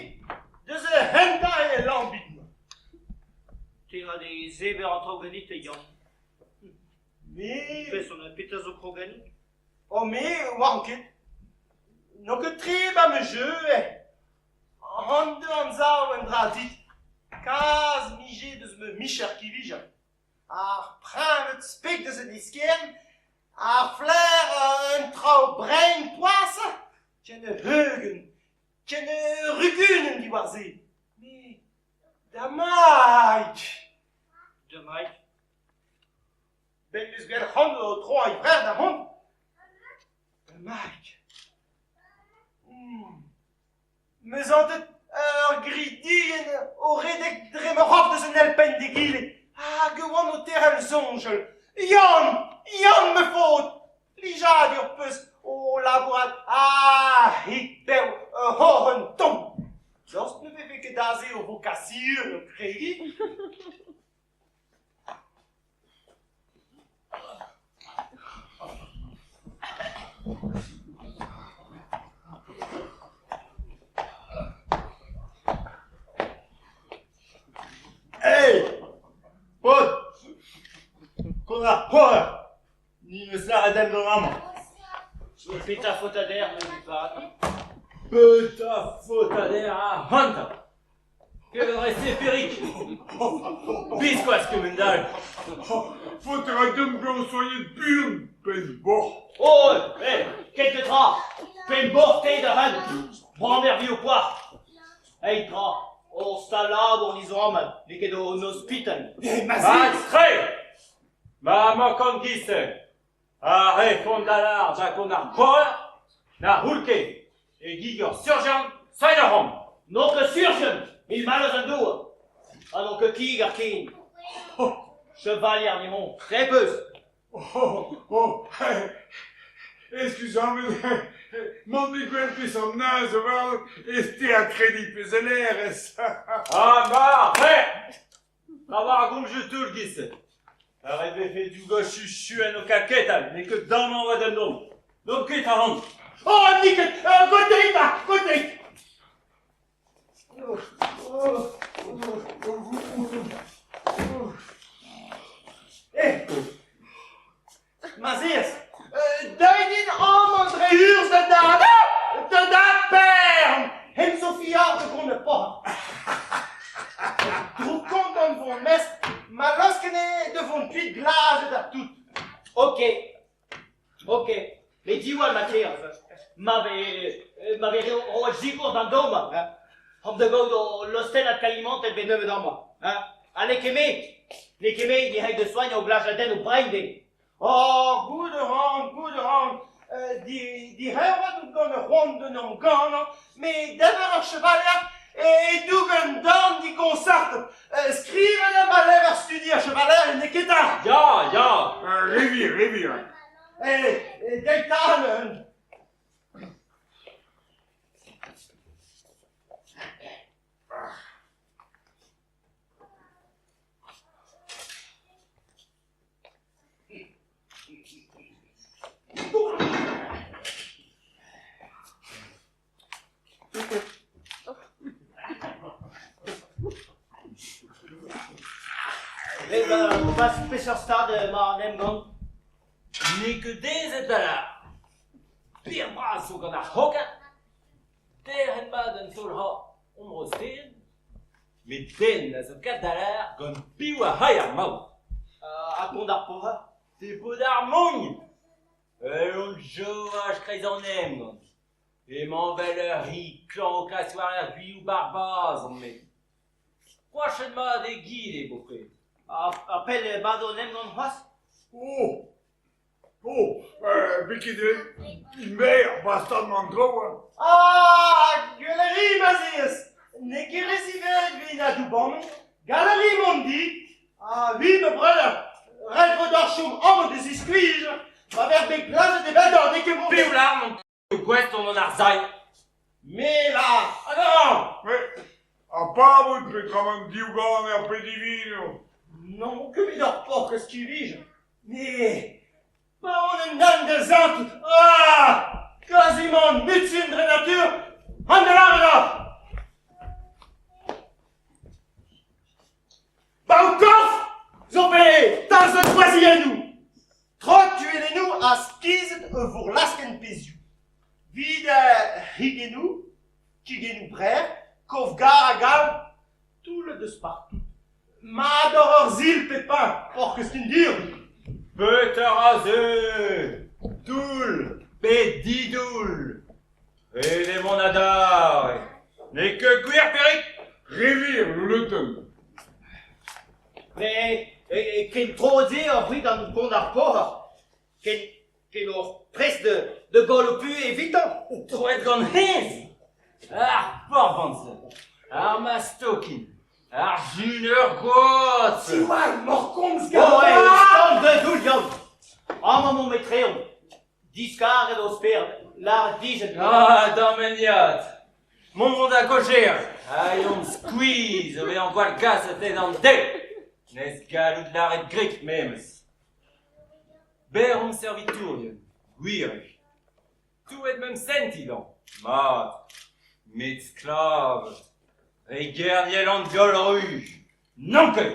deus e hentañ e lambig-mañ. Te ra de zeber an traoù ganit, Yann. Me... Peseurt, petra zo krog ganit? Oh, me, 'oan ket. N'on ket tre 'ba ma jeu, eh. An deu anzav un dra dit. Kaz 'mije deus ma micher kivijañ. Ar preñved speg deus an eskern, ar flaer un traoù brein poazh, ken heugenn, ken rugunenn diwar se. Me Damait! Damait. Ben eus gwell c'hoant o troiñ vrec'h da vont. Damait. 'Meus antet ur gridienn o redek dre ma c'horf deus un elpenn d'egile hag e oan o terc'hel soñjal. Yann! Yann ma faotr! Plijadur 'peus o labourat ha-hed bev ur c'horn tomm. Daoust ne vefe ket aze o vokasion o kregiñ? Hey Paotr Kont ar c'hoar Ni 'neus lâret dimp dont amañ. Petra faota deoc'h mont Petra faota deoc'h ac'hanta Kevet 'rez-te Perig Biskoazh kement-all Faot a ra deomp bezañ soagnet buan, penn-boc'h. Oh, eh, ket tra Penn-boc'h te da ren Brañver vi ho poac'h Eil tra, hor stal-labour ni zo amañ, n'eo ket hon ospital. Mat-tre Ma emañ kant giz-se, ar re font da lâr da gont ar poer na c'houl ket e gig ur surjian saet a ran. N'on ket surjian, mil mallozh an dour. Ha n'on ket kig ar ken. Chevalier Nimon, trepeus. Oh, oh, Excusez-moi, m'en me gwell peseurt neuz a ez te a krediñ pezh a lerez. Ah, ma, re! Tra war a gomz toull giz-se. Ret vefe dougañ chuchu en ho kaketal, n'eo ket damañ war da dom. N'omp ket a-hont. Oh, niket! Goteit 'ta! Goteit! Eh! Ma'z ez, deuit din amañ dre urzh da dad, da dad Pern, hen zo fier da gont ar paotr. Droukkontant vo an mestr ma laosken eo da vont kuit glazet ha tout. Ok, ok, met diwall ma kerz, ma vez ma vez roet sikour d'an daou-mañ, hein. Omp da gaout o lostennad kalimantet bet nebeut amañ, hein. Ha n'eo ket me, n'eo ket me ne c'hell da soagnañ o glajadennoù brein dezhe. Oh, goût a ran, goût a ran. Dic'hervet out gant ur c'hoant d'en em gannañ, met dever ar chevalier e doug un dorn digoñsertet. Skrivet eo ma levr studi ar chevalier, n'eo ket 'ta? Ya, ya. Re wir, re wir. Deit 'ta neuze. Pas peseurt stad emañ an emgann? N'eo ket diaezet da lâr. Bir-bras zo gant ar c'hokañ. Derc'het mat un taol-c'horn hon roz-den. Met den a zo kat da lâr gant piv a ray ar maout. Ha kont ar paotr? Te paotr ar mogn! Ul on jovaj kreiz an emgann. Emañ 'vel ur c'hi klañv o klask war ar gwioù barbaz on-me. Koachet mat eo egile bepred. Ha pell e bado an emgann c'hoazh? Oh! Oh! Vez ket imber bastard man traoù hein. Ah, gwell a ri, Maziez! N'eo ket re ziwezhat evit na doubanin. Gall a ri mont di. Ah oui, ma breur, ret vo deoc'h chom amañ da ziskuizhañ. Ma vec'h bet glazet eveldoc'h n'eo ket mont. Piv lâr mont gouest on gant ar sailh. Me lâr, hag a ran. Mais, ha pa vout peotramant diouganer pe divinour? N'on ket evit ur paotr skivij. Me, pa on un den da santout, ah, quasiment mutsun dre natur, an da lâret deoc'h. Ba ho korf zo bet tarzhet gwazhiennoù. Trot tuellennoù ha skizhet ur vourlaskenn pezhioù. 'Vit higennoù, kigennoù brec'h, kof-gar hag all, toullet eus partout. Mat oc'h ur sil pep pain, oc'h eus ket dir. Petra ra se? Toull pe didoull? Ret eo mont adarre. N'eo ket gwir, Perig? Re wir, louletenn. Met ken tro-se oc'h c'hwi gant kont ar paotr, ken ken oc'h prest da goll ho puhez evitañ. Troet gant hennezh! Ar porvant-se, ar mastokin, ar juneur gwad! Diwall, morkomz Oh, eh, stand da doull, Yann! Amañ 'maomp etreomp. Diskaret ho spered, lâret dijet. Ah, dameniad! Mont 'vo da gaozeal, ha eomp skuizh o vezañ gwallgaset edan dezhe. N'eus galloud lâret grik memes. Berr omp servitourien, gwir eo. Touet meump sentiñ dezhañ. Mat, met sklaved, re gerniel an diaoul ruz, n'on ket!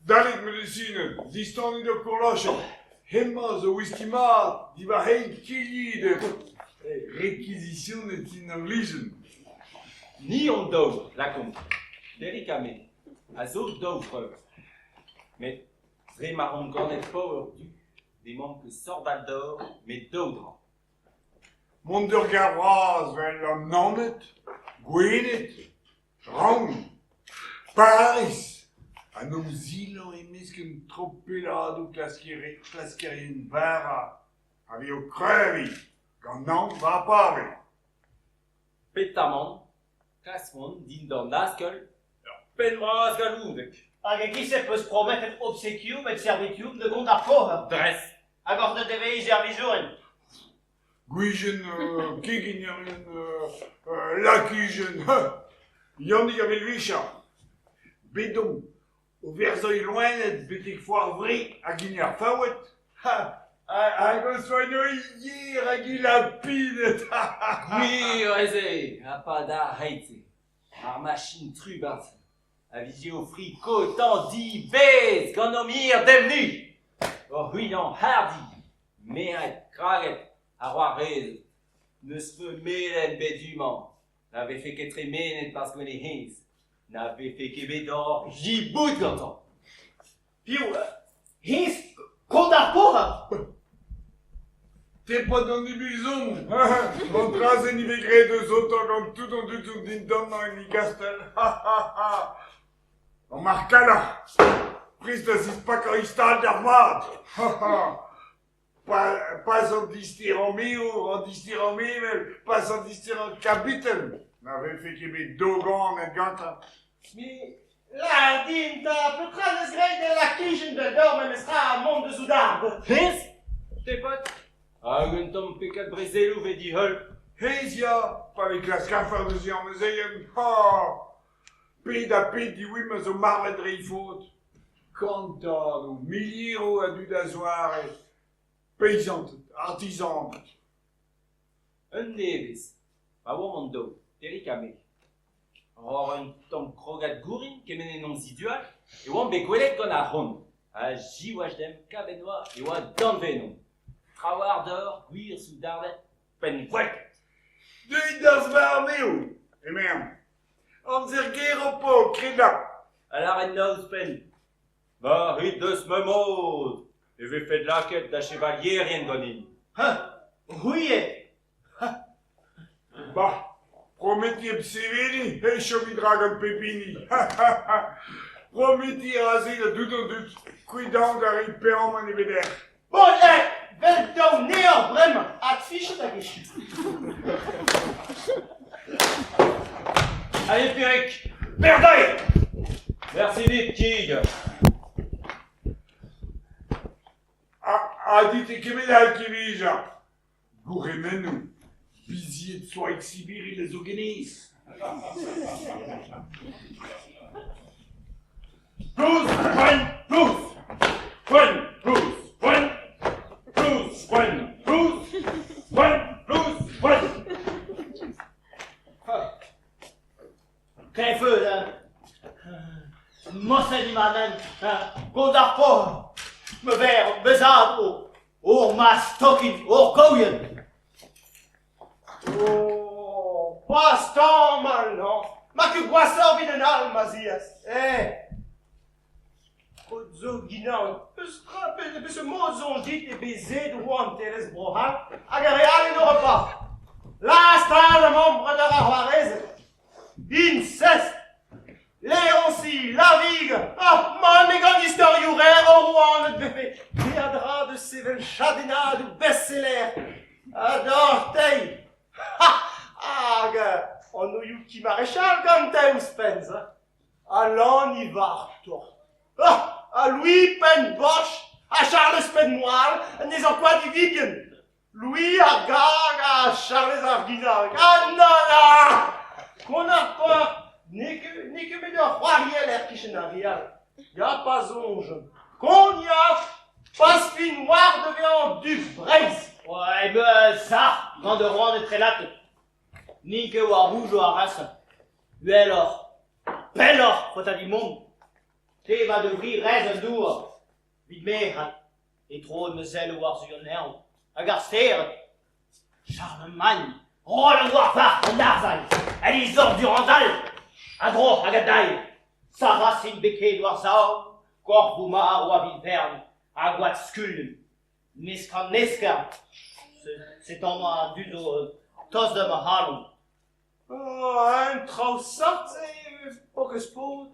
Dalit medisined, distanit ho kourlochenn. Hemañ zo whisky mat, diwar hein killidet. Rekizisionet int anglijenn. Ni hon daou, lakaomp, Perig ha me, a zo daou vreur. Met dre ma omp ganet paour du, n'emaomp ket sordal d'or, met daou dra. Mont d'ur gêr vras 'vel an Naoned, Gwened, Rann, Pariz, ha 'n em silañ e-mesk un tropelladoù klaskerien vara a vez o kreviñ gant naon war ar pave. Petamant, klaskont dindan askell ur penn-bras galloudek. Hag e-giz-se 'peus prometet obsekium et servitium da gont ar paotr. Dres. Hag oc'h deut da vezañ servijourien. Gwijenn, keginerien, lakijenn, Yannig a Velvicha. Bet omp o verzañ loened betek foar Vre hag hini ar Faoued. Hag o soagno yer hag i lapined. Gwir ez eo, ha pa d'ar keit-se, ar machin trubard-se a vije o frikotañ diwezh gant o mir demp-ni, oc'h c'hwinañ hardi. Merc'hed kraget ha c'hoarvezet, n'eus feu melen bet du-mañ, na vefe ket tremenet 'barzh gwele hennezh. Na vefe ket bet ur jiboud gantañ. Piv hennezh kont ar paotr? Te paotr an ibizon An dra-se ni vez graet eus outañ gant tout an dud zo dindannañ en e gastell. An markalañ prest da zispakañ e stal d'ar vat. Pas an disterañ merour, an disterañ mevel, pas an disterañ kabiten na vefe ket bet doganet gantañ. Met lâr din 'ta, petra 'neus graet da lakijenn da dor memestra mont da soudard? Hennezh, te paotr, hag un tamm pekad brezeloù 'vez diheul. Hennezh ya, pa vez klask afer deus e amezeien, ha pet ha pet diwimp a zo marvet dre he faot. Kantadoù, milieroù a dud a-zoare, peizanted, artizaned. Un devezh, pa oamp an daou, Perig ha me, oc'h un tamm krogad gourin kement en hon zidual, e oamp bet gwelet gant ar c'hont, ha siwazh demp kavet 'noa e oa danvez ennomp. Trawalc'h deoc'h gwir soudarded penn-gwalket. Deuit d'ar varneoù, emezañ. Amzer ger ho po, kredañ. A lâret 'na ouzhpenn. Ma rit deus ma mod e vefet lakaet da chevalierien ganin. Ha, c'hwi eo. Bah, prometiñ hep seveniñ e chomit rak gant pep hini. Prometiñ a ra-se da tout an dud, kuitaat a rit peamant ebet dec'h. Bon, eh, vel daou neoc'h bremañ, adfichet hag echu. Allez, Pierrick, Berdae Merci dit, Kig. Ha dit e kement all kivijañ. Gourc'hemennoù, bizied Soaig Sibiril a zo ganez. Plouz, gwenn, plouz! Gwenn, plouz, gwenn! Plouz, gwenn, plouz! Gwenn, plouz, gwenn! Kleñved, hein. Morse emañ gant ar paotr. Ma ver, ma zad, o ma stokin, o gaouien. Oh, pas tamm non. Ma ket gwashoc'h evit un all, ma ziaz. Eh Paotr zo ginaoueg. Peus tra, peseurt mod soñj dit e bezet rouantelezh Bro-C'hall hag ar re all en Europa? Laz-tal amañ, breudeur ha c'hoarezed. Incest Léoncie, Lavig, ah, mann eo gant istorioù rer o rouaned vefe peadra da sevel chadennadoù best-seller ha d'hor teil. Ha! Hag anvioù ki Maréchal gante ouzhpenn, Alan Ivartor. Ah, ha Louis Penn-Boch ha Charlez Penn-Moal anezhañ koad e vibien. Louis ar Gag ha Charlez ar Ginag. Ah non, ah Kont ar paotr n'eo ket n'eo ket met ur c'hoariell er kichen ar re all. Ya pa soñjan. Kont ya pas fin war da vezañ dug Breizh. Ouais, ben ça, gant ur roan etrelatet. N'int ket war roujoù ar rasañ. Uheloc'h, pelloc'h faota dit mont. Te va da vri rez an dour. Vit merc'had, e tro ma selloù war-zu an neñv hag ar stered. Charlemagne, roll an douar-varc'h an arsailh, en he zor Durandal, a dro hag a dailh. Saracen beket war-sav, korfoù marv a vil vern ha gwad skullenn. Mesk-ha-meskern, setu amañ an dud zo tost da ma c'halon. Oh, un traoù sort-se po ket spot,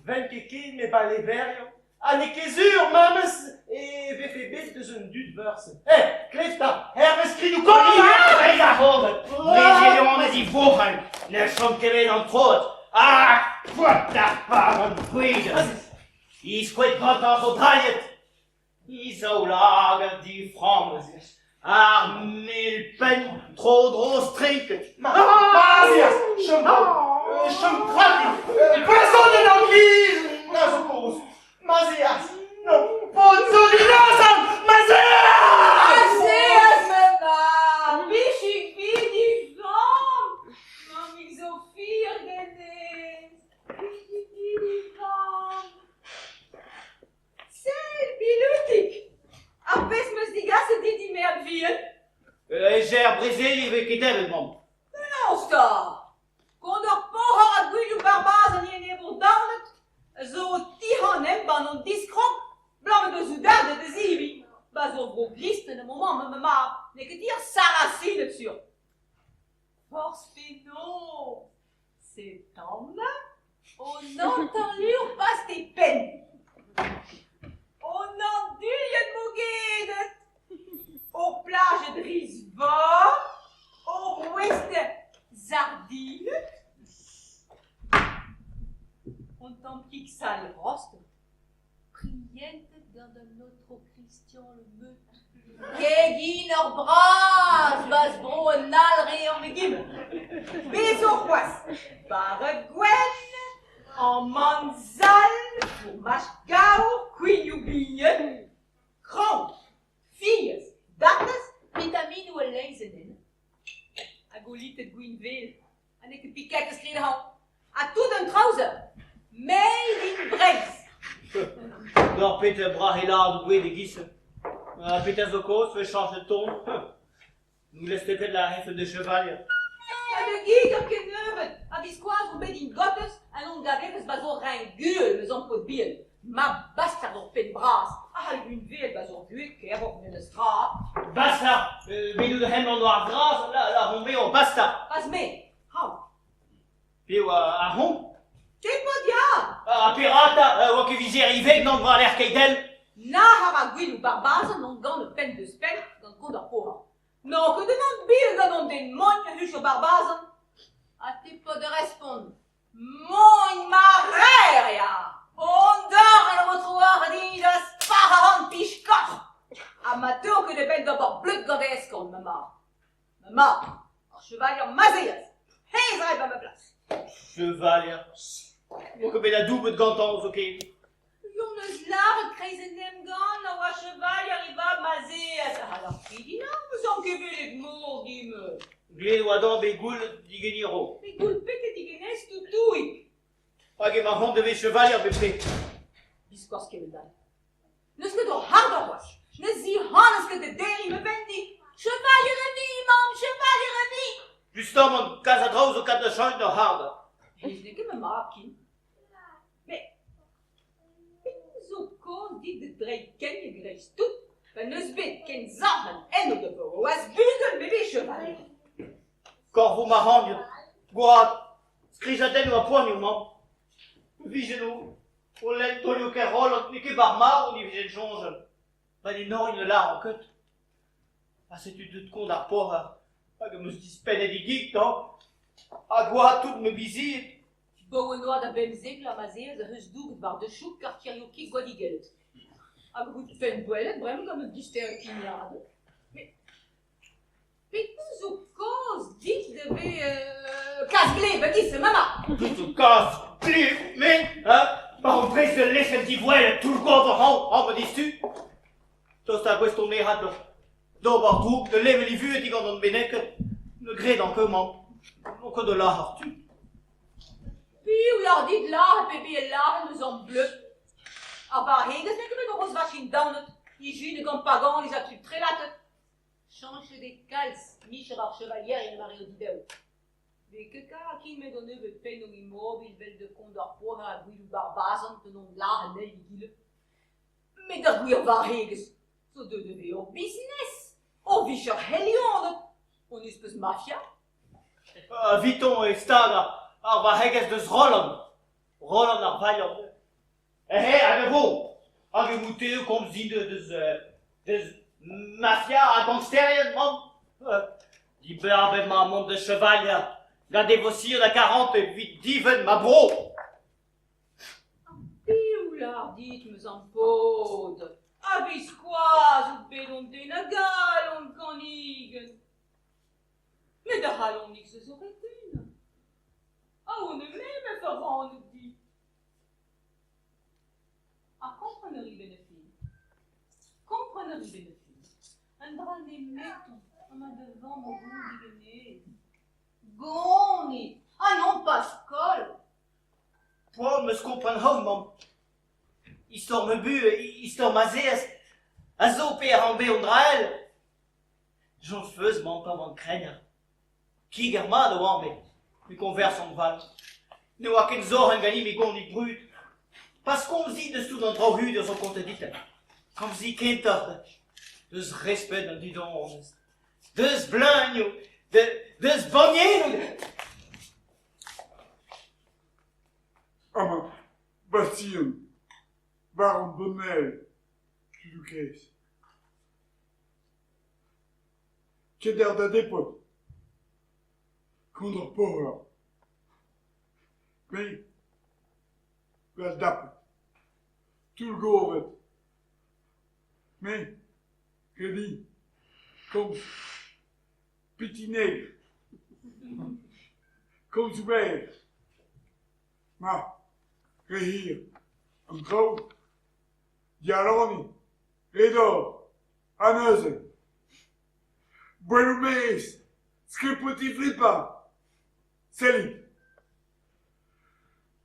'ven ket ken me baleveriañ. Ha n'eo ket sur memes e vefe bet deus un dud veur-se. Eh, klev 'ta, hervez skridoù kozh Breizh ar c'horred, brezelionez he vourc'hal, ne chom ket bet an troad. Ah, koad ar pavan gouezet. He skoed gantañ zo drailhet. He zaoulagad diframmet, ar mil penn tro-dro strinket. Mazias, chom chom tranquil. Personne n'en glise, na zo kozh. Mazias, no, paotr zo dinozan, Mazias! Mazias, ma mab, bichig bidig flamm, mammig zo fier ganez, bichig bidig flamm. Sell, Biloutig! Ar pezh 'm eus degaset dit dimerzh vihan. E-ser brezeliñ 'vez ket debret, mamm. Penaos 'ta? Gant ur poc'hor ha gwilhoù barbaz an enebour. Anna, on hanter lur past e penn. On anduilhenn mogedet. Ur plajed riz-vor, ur rouest sardined. On tamm kig sall rostet. Prientet gant an Aotrou Christian Le Meut. Kegin ur bras, bas bro an Alre an egin. Bez zo c'hoazh, bara gwenn, amann sall, fourmaj gaour, kouignoù bihan, kraoñ, fiez, datez, Vitaminoù e-leizh enne. Hag o litet gwin vel, ha n'eo ket piket eus ket hañ. Ha tout an traoù-se, made in Breizh. D'ar peter brac'heladoù gouez e-giz-se. Ha peter zo kaoz 'vez chañchet ton. Nous laisse ket la hefe de chevalier. Ha da gig ur kennebeut, a-viskoazh on bet ingotez ha n'on gaverez ba zo reñgul eus an paotr bihan. Ma bastard ur penn bras, a c'hall gwin vel ba zo buhez keroc'h memes tra. Basta! Bet out hemañ war gras, la, la rombeo, basta! Pas me, haou. Piv ar c'hont? Te paotr ya! Ar pirata, oa ket vizer ivez gant Valer Keidel? Nac'h a ra Gwilhou Barbazan on gant ur penn deus penn gant kont ar porañ. N'oc'h ket un bil gant an den mogn a hucho Barbazan. Ha te paotr da respont. Mogn ma rer ya! On dorn an aotrou din da spac'hañ an pich-kaoc'h! Ha ma teu ket e-benn d'ober bleud gant e eskern, ma mab. Ma mab, ar chevalier Mazeas, hezh 'ray ba ma plas. Chevalier. N'oa ket bet adoubet gantañ zoken. Yon eus lâret kreiz en emgann a oa chevalier e vab Mazeas. Alors, Fridina, meus an ket welet mor dimeus. Glet oa dañ bet goull digeniro. Bet goull pete digenez toutouig. Hag emañ c'hoant da vez chevalier bepred. Biskoazh kement all. N'eus ket ur harder c'hoazh. Ne zihanez ket da derriñ ma benn-dit. Chevalier e vi, mamm, chevalier e vi! Justamant, kalz a draoù zo kat da chañch d'ur harder. Hennezh n'eo ket ma mab ken. Met petra zo kaoz dit da dreiñ kein a-greiz-tout pa n'eus bet ken sac'henn enno da voroaz bugel me vez chevalier. Korvoù mac'hagnet, gwad, skrijadennoù ha poanioù, mamm. Vijen o lenn taolioù Kerrolant n'eo ket 'bar marv ne vijen soñjal. Pa ne n'orin ne lâran ket. Ha setu deut kont ar paour hag am eus dispennet e gig tañ. Ha gwad tout ma bizied. Bowen oa da bemzek vloaz ma'z eas ec'h eus douget war da chouk karterioù kig gwadigellet. Hag out pennboellet bremañ gant un dister kimiadenn. Met petra zo kaoz dit da vezañ kas-gleb a-giz mama? Petra zo kaoz gleb, me, hein? Pa on prest da lezel divoellet toull-gober hañ, hañ ma distu. Tost ar gouest on errat d'ober droug, da level e vuhez digant an beneket. Ne gredan ket, mamm. N'on ket da lâr tud. Piv 'lâr dit lâret pe bet lâret eus an bleu? Ar barregezh n'eo ket bet o rozvachin daonet, ijin gant paganiz ha tud trelatet. Chañchet eo kalz micher ar chevalierien war eo dibev. N'eo ket kar met an nebeud pennoù imobil 'vel da kont ar paotr ha Gwilhou Barbazan gant hon lâret anezhi egile. Met ar gwir varregezh zo deuet da vezañ ur business, ur vicher helioned, hon eus peus mafia. Evitoñ e stag ar varregezh deus Roland. Roland ar Vaillant. Eh, hag a vo! Hag e vouteo komz din deus, deus mafia ha gangsterien, mamm. Dibabet ma mont da chevalier, gant devosion ha karantez evit divenn ma bro. Piv 'lâr dit, 'm eus an paotr? A-viskoazh out bet on den a galon kanigenn. Met ar c'halonig-se zo ret din. Aon eo me ma fe rannet dit. Ha kompren a ri 'benn ar fin. Kompren a ri 'benn ar fin. Un dra nemetoñ emañ da vamm o vont diganez. Gonit! Ha non pas koll! Poan 'm eus kompren c'hoant, mamm. Istor ma buhez, istor ma zeas, a zo pe a ran bezañ dra all. Soñj 'feus, mamm, pa oan krennard. Kig ar mat a oan bet, me koñversan 'vat. Ne oa ket zorc'henn ganin me gonid brud. Pas komzit deus tout an traoù hud a zo kontet dit. Komzit kentoc'h deus respet an dud onest. Deus bleunioù, deus bannieloù. Bastien, Baron Bonnel, tudoù kaezh. Keder da depod, kont ar paour. Me, gwall dapet, toullgoret. Me, krediñ, komz Petit-Negr, komzoù berr. Ma, re hir, an traoù, dialaniñ, re-dor, ha neuze. Gwelout maez, skripoti flipañ, sellit.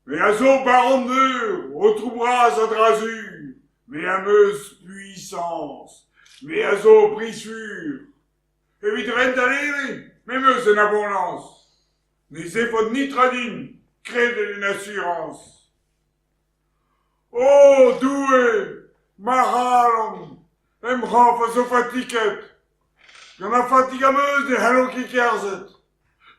Me a zo baron meur, aotrou bras a-dra-sur, me am eus puisañs, me a zo brizh-fur. Evit ren da leve, me 'm eus un aboñlañs. Ne zefot netra din, kredet en asurañs. O Doue, ma c'halon, em c'horf a zo fatiket. Gant ar fatig am eus ne c'hallo ket kerzhet.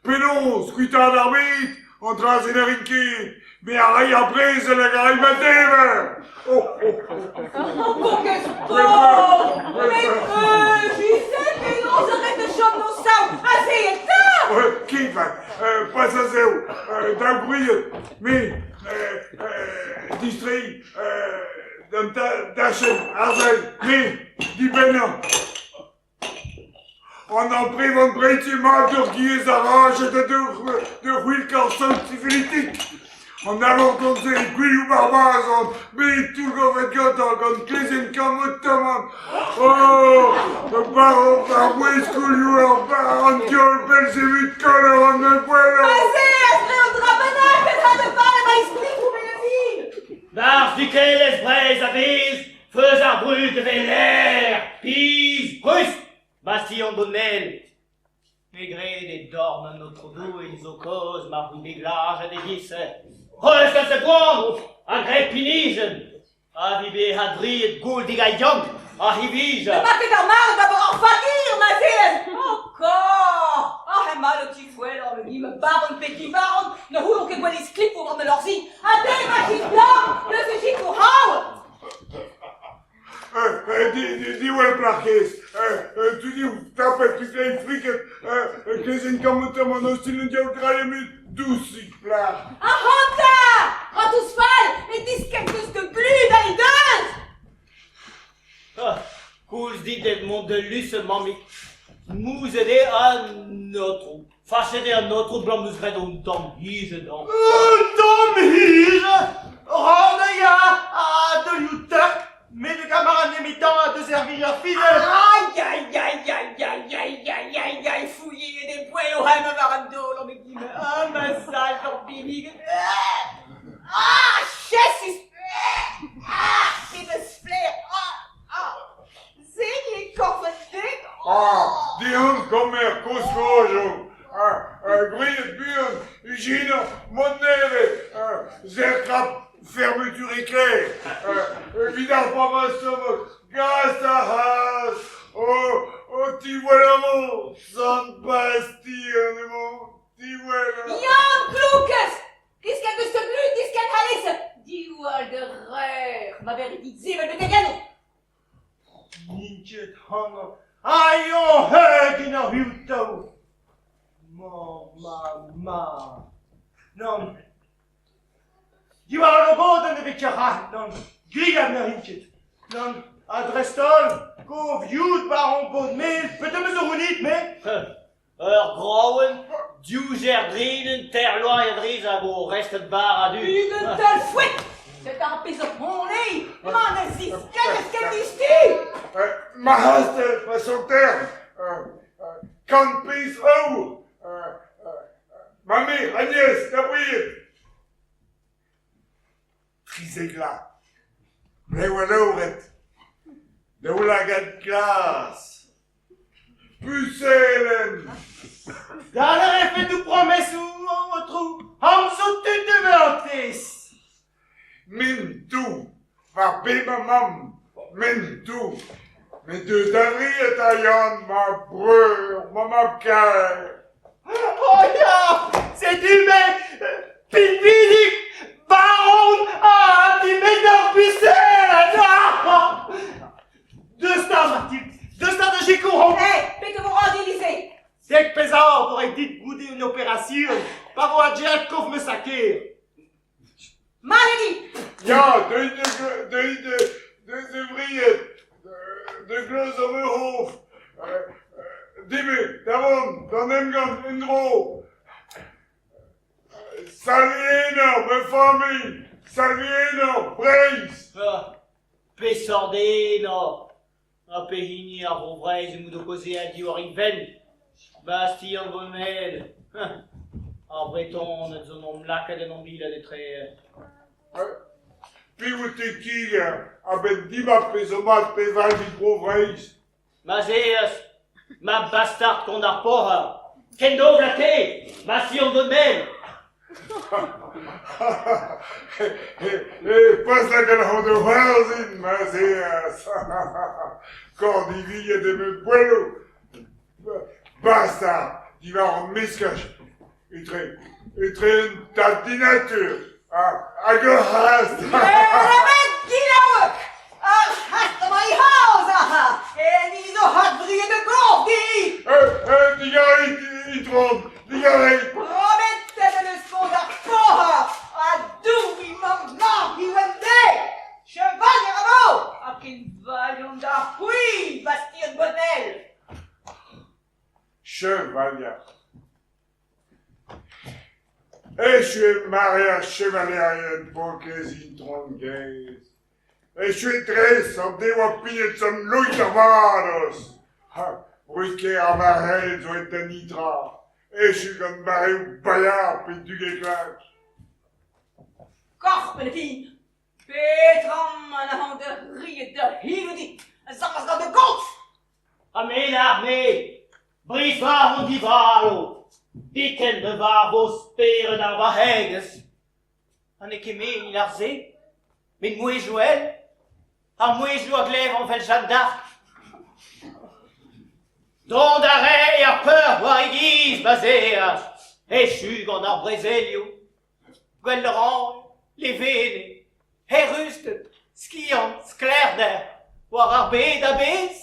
Penaos kuitaat ar bed? An dra-se ne rin ket. Me a ray ar brezel hag a ray ma dever. Oh, oh, oh. Paourkaezh paotr! Met Gisèle, penaos a ret da chom d'ho sav aze eta? Ket 'vat, pas azev, daou bried, me, distreiñ d'an dachenn arzel, me, dibennañ. An amprevan breizh mat ur giez arajet ha d'ur c'hwilkar saout-sifilitik. An alan gant-se e Gwilhou Barbazan, bet toullgovet gantañ gant klezenn Kamotaman. Oh, war ar bouez-koulioù ur barr an diaoul Belzebut koller an gwellañ. Aze, ez dre un dra bennak ez a da vat ma isplikoù benazin. Barzh dukelezh Breizh a-bezh Feus ar brud evel aer, piz, rust, Bastillon Bonmel. Me gred e dorn an Aotrou Doue zo kaoz ma c'houi bet lazhet e-giz-se. Reuz gant sa goan ha graet pinijenn. Ha vi bet adriet gouldig ha yann ha hivija. N'emañ ket ar marv d'ober ur fakir, ma 'z eo. Oh, kor! Ah, hemañ o tifouellañ me ma baron pe divaron, ne c'houllon ket gwell isklipoù gant ma lorzi. Ha te, ma dor, neuze sikour hav! Diwall plac'h kaezh, tudioù tapet tud lein friket, klezenn kammotañ an ostilh en diaoul graet dousik plac'h. Ac'hanta! Ratouz fall, e diskenn deus da glud ha deus! Koulz dit mont da lus mammig. Mouzhet eo an aotrou. Fachet eo an aotrou 'blam 'deus graet un tamm hijet hañ. Un tamm hijet Ran a ya a deulioù teuc'h, met ne gamarad nemetañ a deus servij ar fidel. Aïe, aïe, aïe, aïe, aïe, aïe, aïe, aïe, aïe, fouilhet e poell o hemañ war an daol, an egile. Ah, ma sal, ur binniget. Ah, chessus! Ah, pebezh flaer! Ah, ah! Seniñ e korf an den? Ah, dihun komer kozh-kozh Gwriet buan, ijinañ, mod nevez, zerkrap, fermeture éclair, evit ar pamañ gast ar c'hazh, o tiwall amañ, Sant Bastien emañ, tiwall. Yann Kloukez! Diskenn deus da glud, diskenn alese! Diwall da rec'h, ma vez dit sevel betek eno! N'int ket amañ. Aioñ heug en ur c'houtou. Ma, ma, ma. Nann. Diwar al logodenn e vez ket rac'het, nann. Gwriat ne rin ket. Nann. Ha dreist-holl, kof yud war hon bod-mel, petra 'm eus o c'hounit, me? Ur graouenn, div jerdrinenn, teir loa a-driz hag o restet bara du. Ugent taol fouet! Setu ar pezh zo honnezh! Ma ne ziskennez ket diouzhtu! Ma c'hastell, ma chanter, kant pezh aour, ma merc'h Agnès, da bried. 13 vloaz, blev alaouret, daoulagad glas, puselenn. Dal a refet ho promesoù, aotrou, amzer tud eveltez. M'en dou, war bep ma mamm, m'en dou. Me deus da vriet a Yann, ma breur, ma mab-kaer. Oh ya, setu me, pinvidik, baron ha Maledi! Ya, deuit da deuit deus e vriet, da gleuzañ ma c'hof. Dime, da vont, d'an emgann en-dro. Salviñ enor, ma familh, salviñ enor, Breizh! Peseurt enor? Ha pehini ar vro Vreizh emaout o kaozeal diwar he fenn? Bastien Bonel. Ar Vretoned zo 'n em lakaet en hon dilhad etre. Piv out-te kiger a-benn dibab pe zo mat pe fall evit Bro Vreizh? Ma'z eas, ma bastard kont ar poc'her, ken dobl ha te, Bastien Bonel. E pas lakaat ac'hann da c'hoarzhin ma'z eas. Kornivilhet em eus poelloù. Bastard diwar an meskaj etre etre un tad dinatur hag ur c'hast. Met dinaouek! Ar c'hast emañ he c'haoz aze! En hi zo adbriet e gorf dit! Digarezit, itron, digarezit! Prometet en deus komz ar poc'her ha dougiñ mamm mab he wenn-deiz! Chevalier a vo! Ha ken valiant da c'hwi, Bastien Bonel! Chevalier. Echu eo mare ar chevalierien paourkaezh itron gaezh. Echu eo dres an devoa pignet Sant Loeiz ar baradoz. Ha brud-kaer ar marc'haid zo aet da netra. Echu gant mareoù Bayard pe Dugeklag. Korf benn fin! Petra 'mañ an da riet da hirvoudit a zammas gant da gomz? Ha me 'lar-me, brizh-war on divalo, biken ne varvo spered ar varc'hegezh. Ha n'eo ket me 'ni 'lar se, met mouezhioù all, ar mouezhioù a glevan 'vel Jeanne d'Arc. Dont a rae ar peur war e giz ma'z eas, echu gant ar brezelioù. Gwelloc'h levenez, herrusted, skiant, sklaerder war ar bed a-bezh.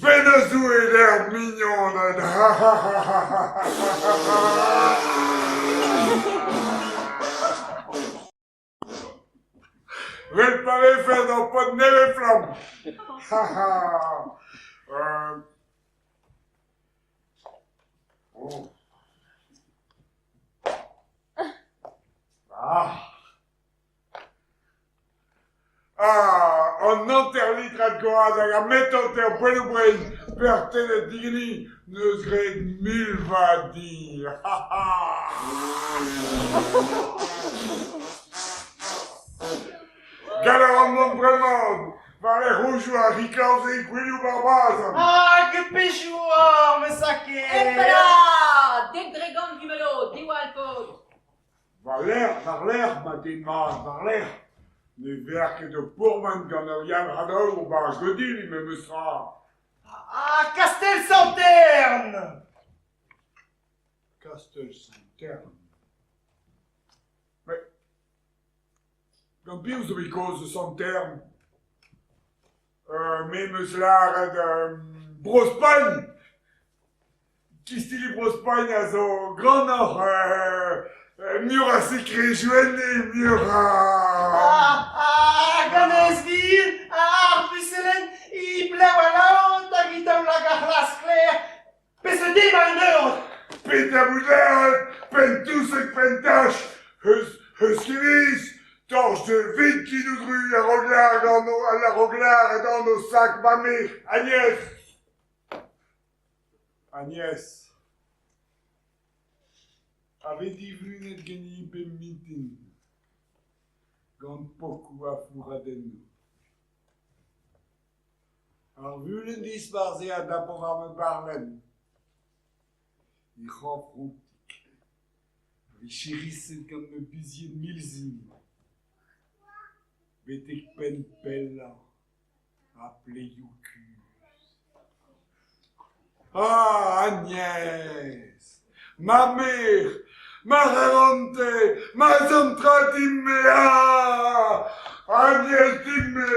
Bennozh Doue d'ar mignoned! Vel pa vefen ur paotr nevez-flamm! Oh. Ah. Ah, an hanter litrad gwaz hag ar metanter poelloù Breizh pertenet diganin 'neus graet mil vad din. Gall a ran mont bremañ. War-lerc'h hozhioù ar riklaoù-se gouelioù Barbazan. Hag pezhioù oc'h, ma sake! Epala! 10% Gumelo, diwall paotr! War-lerc'h, war-lerc'h, ma den mat, war-lerc'h. Ne ver ket o pourmen gant ur yalc'had aour 'ba ar godilli memes tra. Ah, Kastell Sant-Hern! Kastell Sant-Hern. Met gant piv zo bet kaoz eus Sant-Hern? Me 'm eus lâret Bro-Spagn! Kistilli Bro-Spagn a zo grannoc'h muioc'h a sekrejoù enne, muioc'h a... Ah, hag an ez-vihan, ar puselenn, he blev alaouret hag he daoulagad glas-sklaer. Peseurt eo ma un eur? Petra 'vout lâret, penn-touseg, penn-tach, eus, eus Kimiz, torch de vit kinoù dru a-raok lâret anv, a-raok lâret anv sak ma merc'h, Agnès. Agnès. A vez divunet ganin bep mintin, gant pokoù ha flouradennoù. Ar vulenn dispar-se a dapo war ma barlenn. He c'horf rontik, a vez cheriset gant ma bizied milzin. Betek penn pellañ ar pleioù kuzh. Ah, Agnès! Ma merc'h, ma c'harantez, ma zantra din-me, ah! Agnès din-me!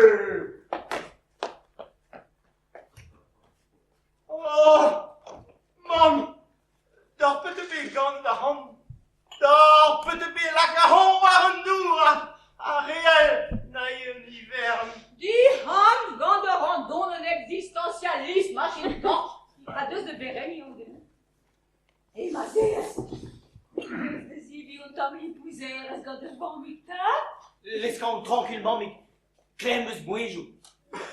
Oh, mamm, torpet eo bet gant ac'hann. Torpet eo bet lak ac'hann war an dour ha re all na un ivern. Dihan gant ur randon un existentialiste machine torch ha deus da verenniñ on den. E ma zez! Deus da zivi un tamm lipouzerezh gant ur vammig tad? Leskan tranquil mammig, klemm eus bouezioù.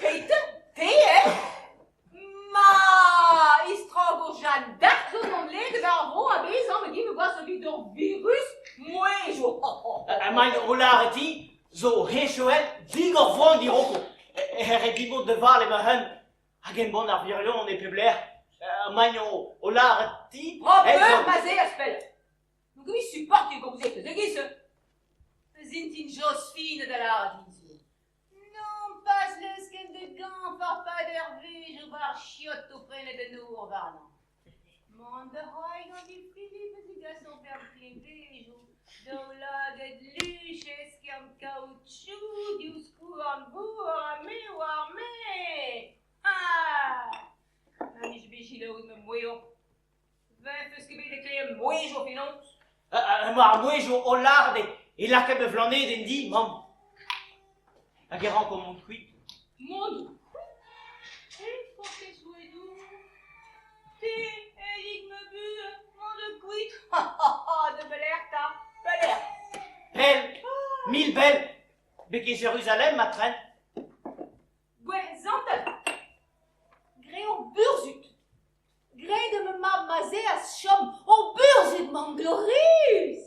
Keit te eo? Ma istrogour Jeanne d'Arc zo n'on ledet ar vro a-bezh amañ din gwazh evit ur virus mouezhioù. Emaint o lâret hi zo heñchoel digor vran diroko. Ret din mont da vale ma hent hag embann ar wirion e pep lec'h. Emaint o lâret hi. Oh, peur ma 'z eas pell. N'on ket supportiñ gomzet eus e-giz-se. Eus intin Josephine da lâret din-se. Non pas leuskel da gañfard 'pad ur wech ober ar chiot o prenet an nor warnañ. Mont da ray gant he Philippe a zegas ur bern kleñvedoù, daoulagad luch, eskern kaoutchou, divskouarn bourr ha me 'oar-me. Ah! Ma 'mije bet selaouet ma mouezh. 'Vefes ket bet e klevet mouezhioù penaos? Emañ ar mouezhioù o lâret eo e lakaet ma flanedenn di, mamm. Hag e ranko mont kuit. Mont kuit? E forzh souedoù. Te, elig ma buhez, mont kuit. Ha ha ha, da belec'h 'ta? Pelec'h? Pell, mil bell, betek Jeruzalem ma tren. Gwerc'h zantel. Gre ur burzhud. Graet eo ma mab ma'z eas chom ur burzhud mamm glorius!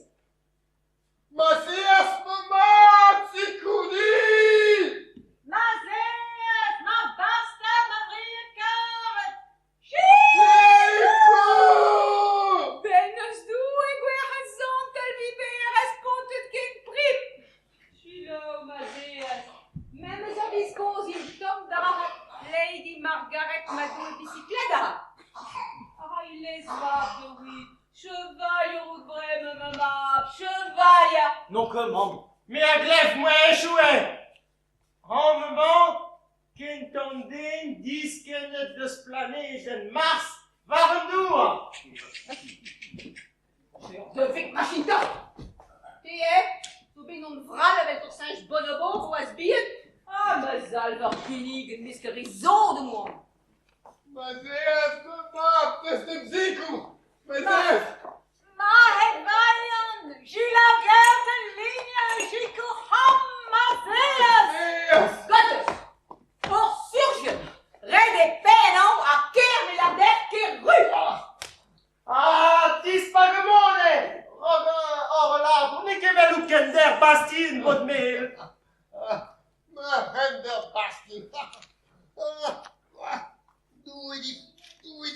Ma'z eas ma mab sikour din! Ma'z eas ma bastard ma fried karet! Sikour! Bennozh Doue gwerc'hez santel 'vit bezañ respontet ken prim! Selaou ma'z eas, memes a viskoazh int tomm da varc'had Lady Margaret ma doe bisiklet a ra. A ra he lez-vab da wit, chevalier out bremañ ma mab, chevalier! N'on ket mamm. Me a glev mouezhioù eo. Anv-mañ kentañ den diskennet deus planedenn Mars war an douar. Devez machinta Te eo zo bet on vrall evel ur singe bonobo roaz bihan Ah, ma salver kinniget mesk ar re sot oan. Ma 'z eas ma mab, prest em sikour! Ma 'z eas! Ma het valiant, Jules a gerz el ligne, sikour c'hamm ma 'z eas! Eas! Gottes! Ur surjian, ret eo pennañ ha ker milliardaire ker ru! Ah, dispagamant eo! Hor labour n'eo ket vel out kender Bastien, mod-mel. Ma c'hender Bastien!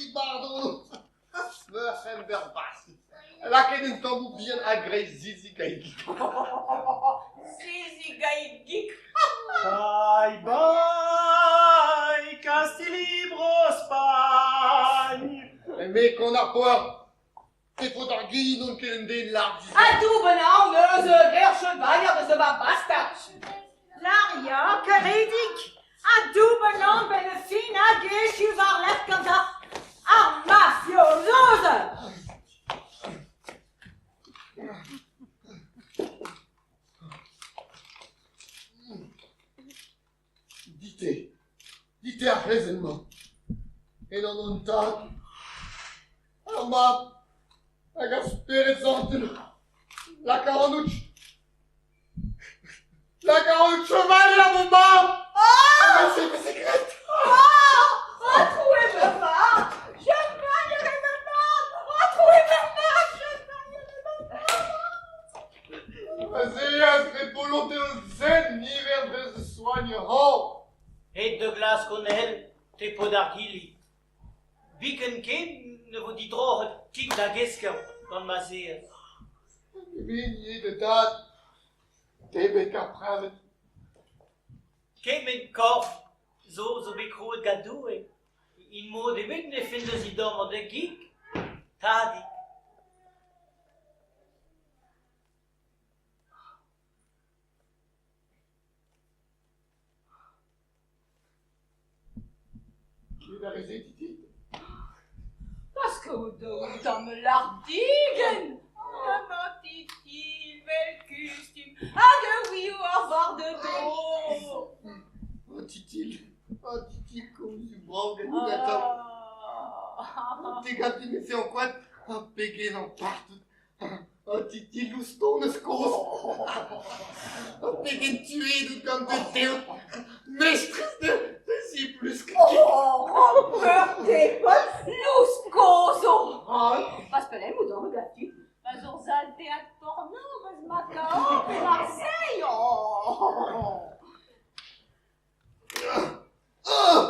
evit bardono. Meur c'hember bas. Lakaet un tammoù bihan a-greiz Zizi Gaig. Zizi Gaig. Bye bye, Castille Bro-Spagn. Me kont ar poar. Te faot ar gin n'on ket un den lart. Ha douben an neuze ger chevalier deus va bastard. Lar ya, keredig. Ha douben an ben y fin hag echu war-lerc'h gant ar ar mafiozoz. Dit-te, dit-te ar c'hlezenn-mañ. En anv an Tad, ar Mab hag ar Spered Santel. Laka ac'hanout. Laka ac'hanout chevalier, ma mab! Ah! Mais c'est graet! Ah! Retrouez ma mab! Chevalier ma mab! Retrouez ma mab! Chevalier ma mab! Aze az graet bolonte o zen niver dre soagn hañv. Et da glask an hell, te paotr ar gilli. Biken ken ne vo didroc'het kig da gesker gant ma zeer. Migné da dad, debret ar preñved. Kement korf zo zo bet krouet gant Doue. In mod ebet ne fell da zidormañ da gig, tadig. Ket a reze dit Parce que o daou tamm lardigenn Emañ Titi 'vel kustum hag e ouio ar war da dro. Oh Titil, oh Titil komzoù brav ganit atav. Ah. Degas din e ankouaat ha pegen ampartout. Oh Titil ouzh eus kozh. Oh pegen tuet out gant da deod. Mestrez da ziblusk. Oh, rampeur tepod, lous kozh Pas pelem out an gati. Ma zor zal teatr porno, eus Macao pe Marseille. Oh. Ah!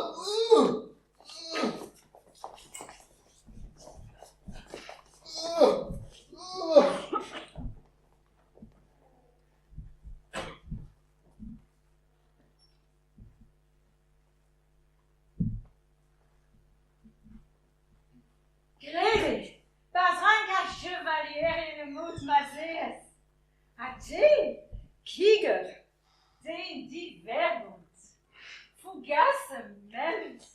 Graet pa rank ar chevalierien emout ma 'z Ha te, kiger, den divergont, fougas memes.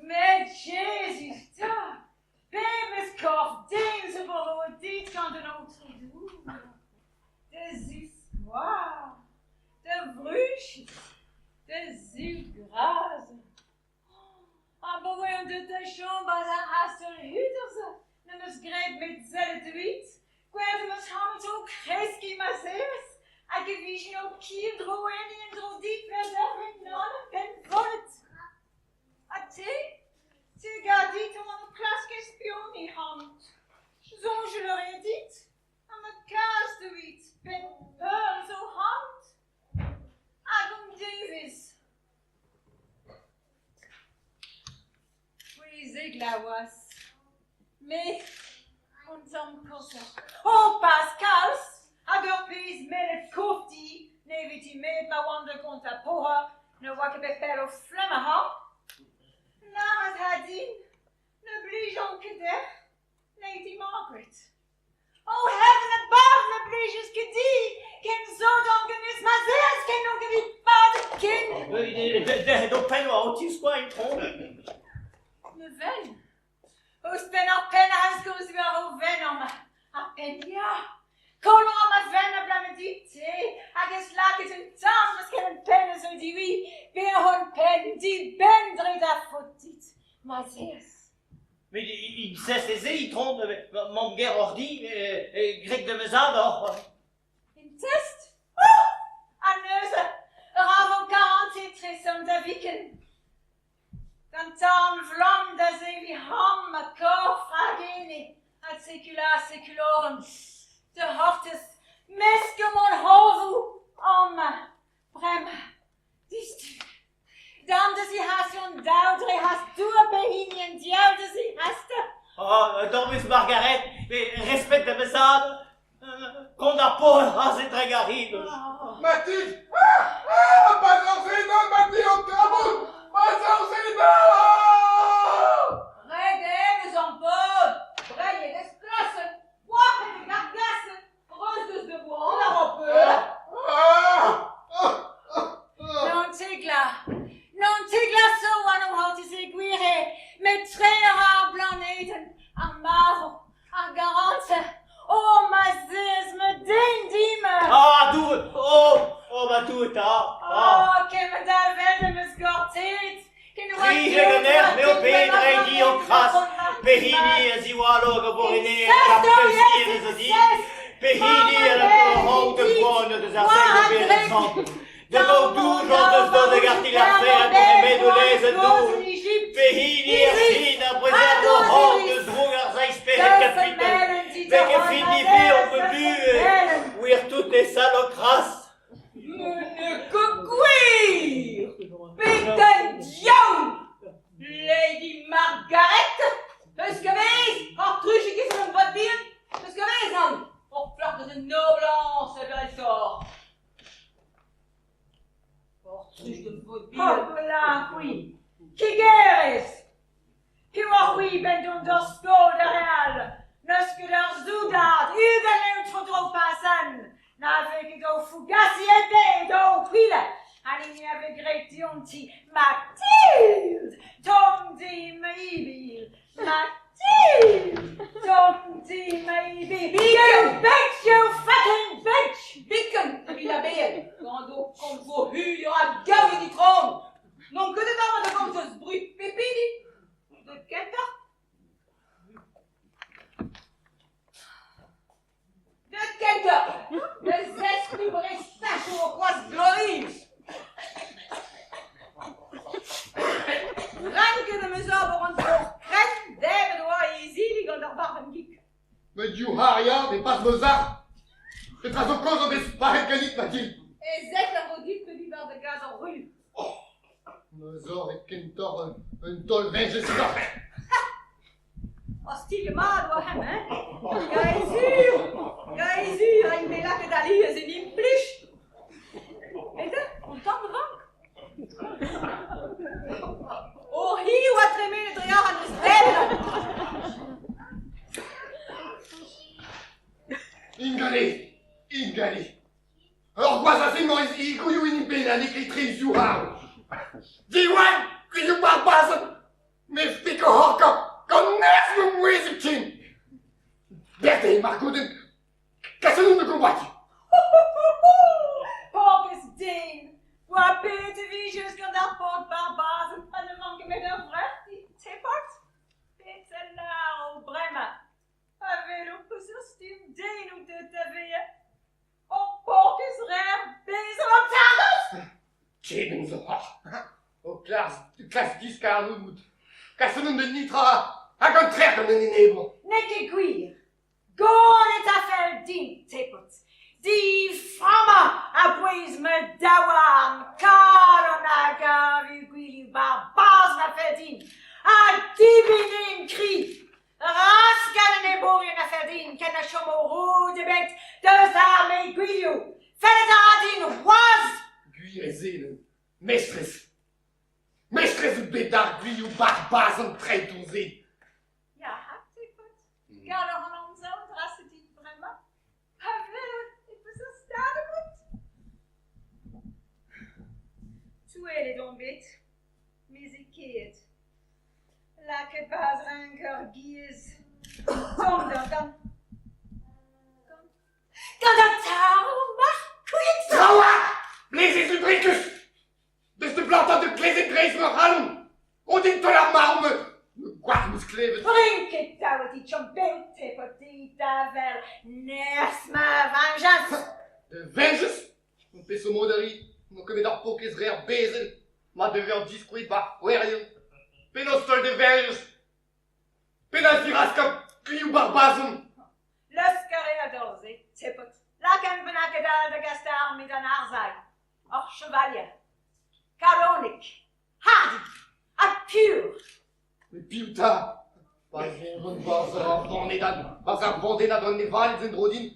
Met Jezuz 'ta, pebezh korf den zo bet roet dit gant an Aotrou Doue. Da ziskoaz, da vruched, da zivgras. Abaoe on deut da chom 'barzh ar c'hastell hudur-se n'em eus graet 'met sellet evit. Gwelet em eus ac'hanout o kreskiñ ma sez hag e vijen o kildro enni en-dro dit pell an penn volet. Ha te? Te 'gav dit oan o klask espioniñ ac'hanout. Soñjal a rae dit ha ma kas evit penn peul zo ac'hanout. Hag an devezh. C'hwezek-laouas. Me, un tamm koshoc'h. Oh, Pascal! Hag ur pezh mellet kof-di ne veti met ma oan da gontañ poha ne oa ket bet pell o flemmañ ha? Lâret ha din, ne blijan ket dec'h, Lady Margaret. Oh, heaven above, ne blijez ket di! Ken sot on ganez ma 'z eas ken on ganit padet ken! Derc'het ho penn war ho tiskoaz, itron. Me vel. Ouzhpenn ar penn a skozh war o venn amañ. Ar penn ya. Kollañ ma fenn abalamour dit-te hag ez lakaet un tamm eus kement penn a zo divi pe hon penn dibenn dre da faot dit ma 'z eas. Met insest ez eo, itron, mamm-gaer oc'h di, greg da ma zad oc'h. Insest? Oh! Ha neuze, ra vo karantez etrezomp da viken. Gant tamm flamm da zeviñ ham ha korf hag ene ad secula seculorum. Da c'hortoz meskomp hon c'horvoù amañ, bremañ, diouzhtu. Dam da zic'hasion daou dre c'has dour pehini Oh, dormus Margaret, mais respect da ma zad, kont ar paotr aze dreg ar ridoz. Mathilde Ah Ah Pas en Mathilde, on tabout Pas en Ret eo eus an paotr, breiet ez klasenn, boac'het e gargasenn, reuz deus da boan a ra peur. Non tigla, non tigla so an o seguire, met tre a ra ar blanedenn, ar marv, ar garantez, oh ma zez, ma den dime! Ah, Doue, oh, oh ma Doue 'ta, ah. Oh, kement a vel em eus gortet, ken oa Trijek an erc'h m'eo bet rei ho kras, pehini a ziwallo hag a vo rener ar peuzien eus a di, pehini a lako de poan deus ar seiz oberenn santel, da gaout doujañs deus dont da gartil ar fer hag o remed o lezenn doue, pehini er fin a brezervo hor deus droug ar seizh pec'hed kapitel, bek e fin niver on buhez, wir tout e salokras. N'eo ket gwir! Pegen diaoul! Lady Margaret! Eus ket vez, hor truchig ez an vat bihan, eus ket vez an, hor floc'h deus un noblañs evel-sort. Hor truch d'un paotr bihan. Hopla, c'hwi, kigerez! Piv oc'h c'hwi 'benn dont d'hor skol da re all? N'eus ket ur soudard 20 leo tro-dro pasan na vez ket o fougasiñ ebet o c'hwilet an hini a vez graet dionti Mathilde tomm din ma ibil Mathilde tomm din ma ibil You bitch you fucking bitch Biken evit abeet gant ho komzo hudur ha gaouiet itron N'on ket amañ da gomz eus brud pep hini. Deut kentoc'h. Deut kentoc'h. Da zeskiñ brestachoù o c'hoazh glorius. Ranket am eus ober an dro krenn debret oa e izili gant ar varvenn gig. Met youc'hañ a pas ma sac'h. Petra zo kaoz o vez paret ganit, Mathilde? E zek a vo dit pe diwar da gador ru. Ma zor eo kentoc'h un taol veñjez doc'h. Ostilh mat oa hemañ, hein? Gae-sur, gae-sur a int bet lakaet alies en implij. Met un tamm rank. O hi oa tremenet dre arc'hant eus debret. Ingale, ingale. Ur gwaz aze emañ e gouioù hini bennañ n'eo ket trezioù arv. Diwan, gwilhoù barbazan, me fiko horkañ gant nerzh ma mouezh hepken. Berte, margodenn, Kaset on da gombat. Paourkaezh den! War pet e vijes gant ar paotr barbazan pa ne mank nemet ur vrec'h dit, tepod? Pet a lâro bremañ? Pa welo peseurt stumm den out deuet da vezañ. O paourkaezh rer bezañ an tarroz! Kement zo c'hoazh. O klask diskar out. Kaset on da nitra hag an trec'h gant an enebour. N'eo ket gwir. Ganet a fell din, tepod, diframmañ a-bouez ma daouarn kalon hag avu gwilhoù barbaz ma fell din, ha dibinin kri. Raskan enebourien a fell din ken na chomo roud ebet deus arme Gwilhoù. Fellet a ra din c'hoazh! Gwir eo se, mestrez. Mestrez out bet d'ar gwilhoù barbaz an treitour-se. Ya, tepod. Gall a ran anzav dra-se dit bremañ. Pa welout e peseurt stad emaout. Touellet on bet, mezhekeet. Lakaet 'barzh renk ur giez tommder gant gant gant an tarv-marc'h kuit! Trawalc'h! Blezez lubrikus! Deus da blantañ da gleze dreist ma c'halon! O din taol ar marv ma gward 'm eus klevet. Rinket dav dit chom bev tepod dit da wel nerzh ma veñjañs! Da veñjañs? On peseurt mod a ri? N'on ket bet ar paourkaezh re ar bezel. Ma dever diskouez ba c'hwerioù. Penaos taol da veñjañs? Penaos diraskañ klioù barbazon? Lesk a rea dor-se, tepod. Lak un bennaket all da gas da arme d'an arsailh. Ur chevalier. Kalonek, hardi ha pur. Met piv 'ta? Pa soñjan 'barzh ar vandennad, 'barzh ar vandennad anevaled en-dro din,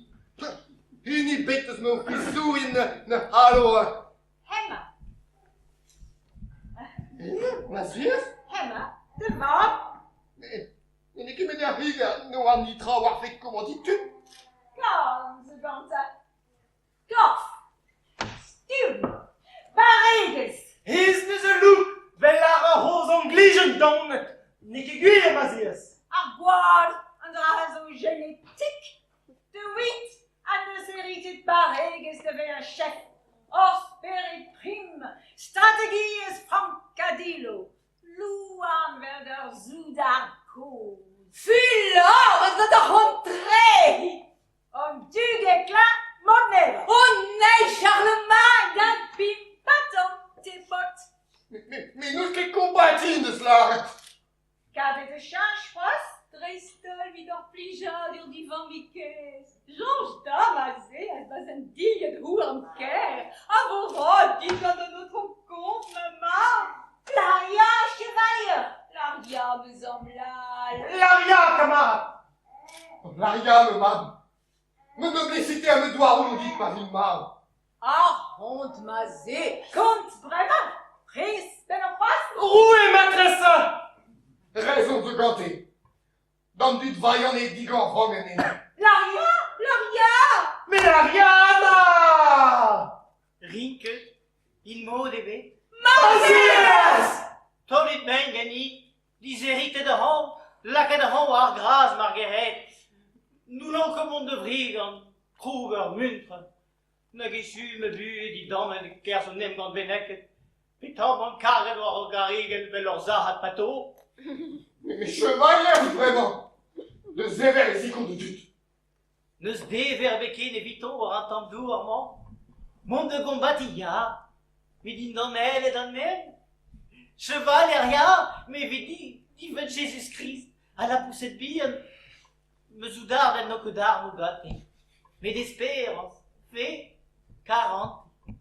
hini ebet eus ma ofisourien ne c'hallo... Hemañ. Hemañ, ma zez? Hemañ, da vab. Mais n'eo ket met ar c'higer ne oar netra war-fet kommandiñ tud. Kalz gantañ. Korf, stumm, barregezh. Hezh 'neus ul look 'vel àr ur c'hozh anglijenn daonet. N'eo ket gwir ma 'z Ar gwad, an dra a zo genetik. Deuit ha 'neus heritet barregezh da vezañ chef. Hor spered prim, strategiezh Frankadillo. Louarn 'vel d'ur soudard kozh. Fulor eus da c'hontre! An duged klañv mod nevez. Oh nei, Charlemagne! Da bimpaton, te paotr. Mais n'eus ket kombatiñ deus lâret. Kavet e cheñch c'hoazh? Dreist-holl evit hor plijadur divamm-kaezh. Soñj 'ta ma 'z eas 'barzh un dilhad houarn ker a vo roet dit gant an aotrou kont, ma mab. Laria, chevalier! Laria, ma zamm lal. Laria, kamarad! Laria, ma mab. Ma noblecité a me douaroù dit pa vin marv. Ar c'hont ma 'z eo. Kont bremañ, priñs penn-c'hoazh? Roue matrese! Raison de gante. D'an dud vailhant eo digor vank anezhe. Laria, Laria! Mais Lariana! Rinket, in mod ebet. Mazias! Taolit mein ganin, Dizheritet ac'hann, lakaet ac'hann war ar gras mar geret. N'houllan ket mont da Vrigan, kroug ur muntr. Nag echu ma buhez didammet e-kerzh un emgann bennaket. Petra 'mañ karet war ur garrigenn 'vel ur sac'had pato? Mais chevalier out bremañ Da sevel e zikour da dud. N'eus dever ebet ken evito war an tamm douar-mañ. Mont da gombatiñ ya, met dindan aeled an neñv. Chevalier ya, met evit difenn Jezuz-Krist ha lapoused bihan. Ma soudarded n'o ket armoù gante. Met esperañs, fe, karantez.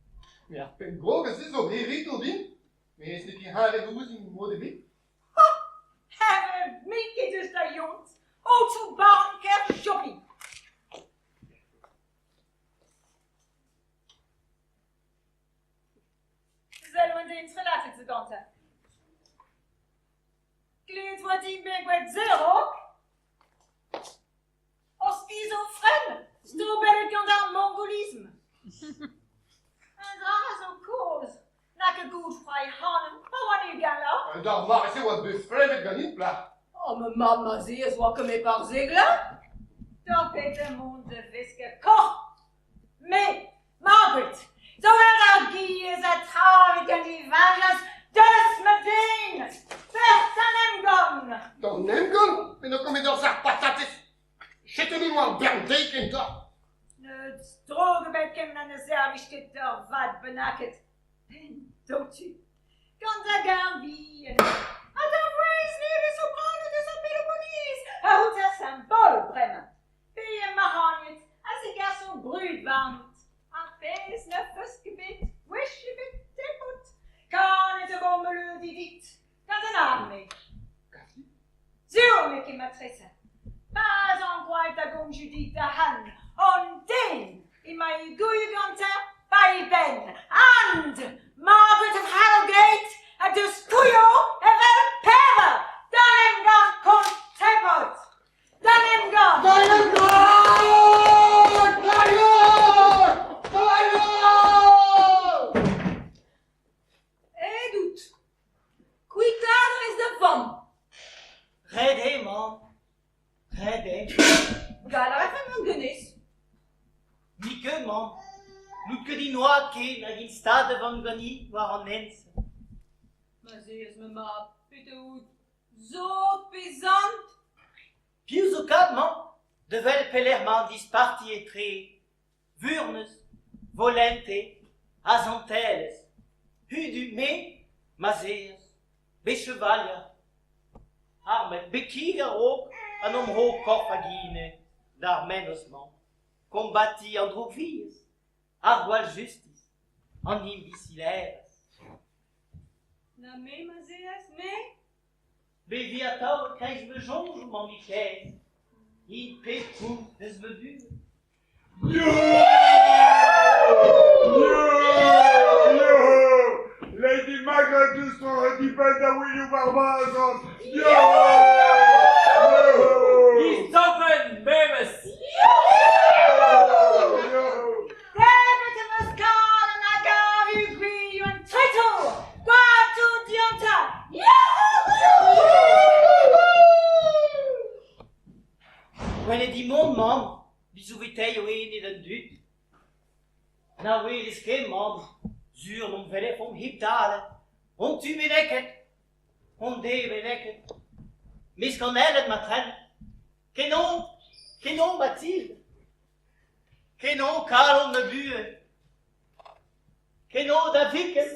Mais ar penn-grog aze zo re din. Mais n'eo ket heñvel ouzhin mod ebet. Heñvel-mik deus da yont, aotrou barn Kerjobi. Sell oan den trelatet zo gantañ. Klevet oa din bet gwell zero. Ur skizofren strobellet gant ar mongolism. Un dra zo kozh, n'a ket goût c'hoari ac'hanon pa oan ugent D'ar mare-se oa bet flemmet ganin plac'h. Oh, ma mab ma 'z oa ket me barzheglañ. Tapet emaon da veskañ korf. Me, Margaret, zo ur ar giez ha travet gant e veñjañs deus ma den! Perzh an emgann! D'an emgann? Me n'o ket met ur sac'h patatez. Setu nous war bern deiz kentoc'h. N'eus droug ebet ken na ne servij ket ur vad bennaket. Penn dotu. Gant da garr bihan. Ha da vouezh nevez soprano deus ar Peloponnese a rout ar Saint-Paul bremañ. Pe mac'hagnet a zegaso brud warnout. Ar pezh na feus ket bet gwech ebet tepot. Kanet e vo meuleudi dit gant an arme. Sur n'eo ket matrese. Pa'z ankouaet da gomz Judith ac'hann, an den emañ e gouilh gantañ ba e benn. And Margaret of Harrogate a deus kouilho evel pevar d'an emgann kont tepot. D'an emgann! D'an emgann! D'an emgann! D'an emgann! Aet out. Kuitaat a rez da vamm. Ret eo, mamm. Ret eo. Gall a rafen mont ganez. N'it ket, mamm. N'out ket inoat ken hag int stad da vont ganin war an hent-se. Ma 'z eus ma mab, petra out? Sot pe zant? Piv zo kat, mamm, da welet pelec'h 'mañ an disparti etre Furnez, volente ha santelezh. Hudu me, ma'z eas, bet chevalier. Armet, bet kig a-raok ha n'am ro korf hag ine d'ar mennozh-mañ. Kombatiñ an droukviezh, ar gwall justis, an imbisilerezh. Na me, ma'z eas, me? Bevi atav e-kreiz ma soñjoù, mammig kaezh. Int pep koulz eus ma buhez. Yo! Yo! Yo! Lady Margaret eus troet he benn da William ar Brazon. Yo! Yo! Istofen memes! Yo! Debret em eus kalenn hag avu gwilhoù an treitour! Gwad tout diontañ! Poent eo dit mont, mamm, bizoù-viteiñ o ene d'an dud. Na welez ket, mamm, sur n'omp welefomp hep dale. Hon tu bennaket, hon de bennaket. Mesk an aeled ma tren. Kenañ, kenañ Mathilde. Kenañ kalon ma buhez. Kenañ da viken.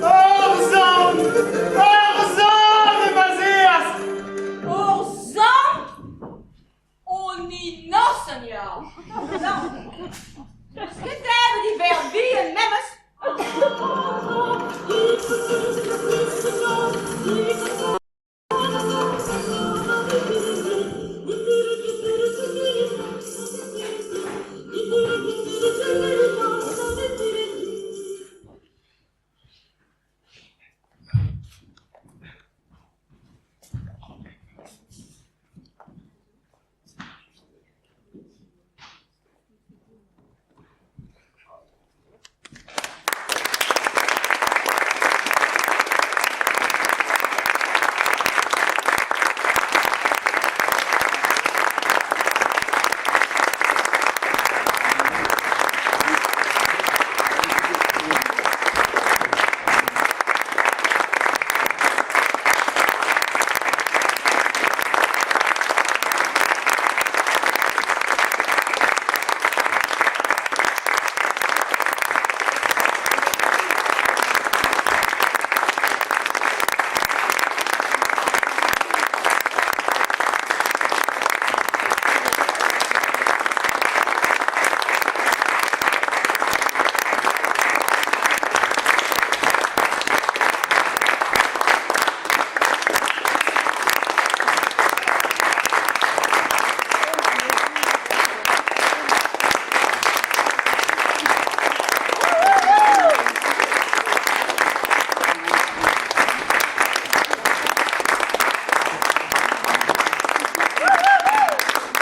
Ur sant! Ur sant eo ma'z eas! Ur sant? On innocent ya! Non! N'eus ket debret he verc'h bihan memes!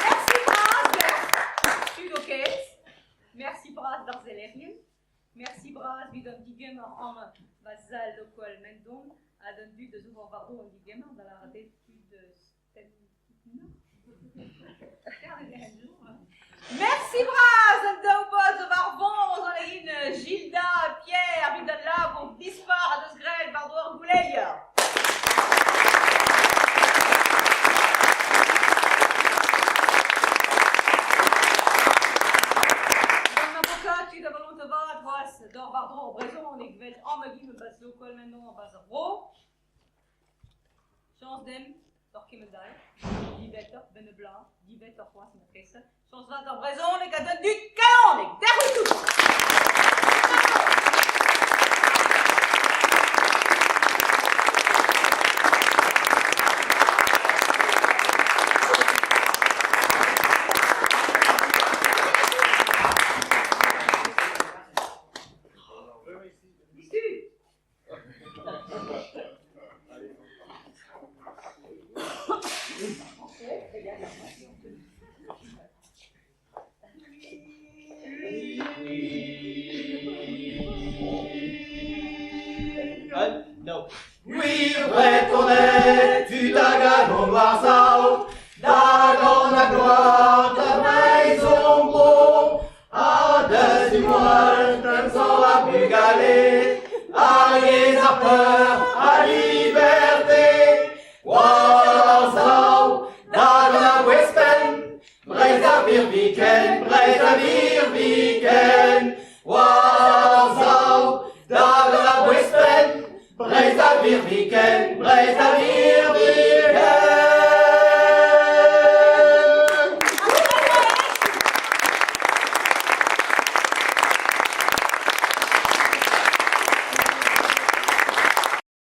Mersi bras deoc'h, tud ho kaezh. Mersi bras d'ar sellerien. Mersi bras evit an digemer amañ va zal lokoal Mendon ha d'an dud a zo war war-dro an digemer, da lâret eo tud Mersi bras an daou baotr zo war voñs an hin Gilda ha Pierre evit al labour dispar a deus graet war-dro ar gouleier. Gant avokatud a volonte vat c'hoazh d'or war-dro ar brezhoneg 'vel amañ-gi ma zo koll-mañ 'barzh ar vro. Chañs demp doc'h kement all, diwezhatoc'h 'benn ur bloaz, diwezhatoc'h c'hoazh matrese. Chañs vat d'ar brezhoneg. Gwir Vretoned, tud a galon war-sav, da ganañ gloar da Vreizh hon bro, ha da ziwall teñzor ar vugale, ar yezh ar peuc'h.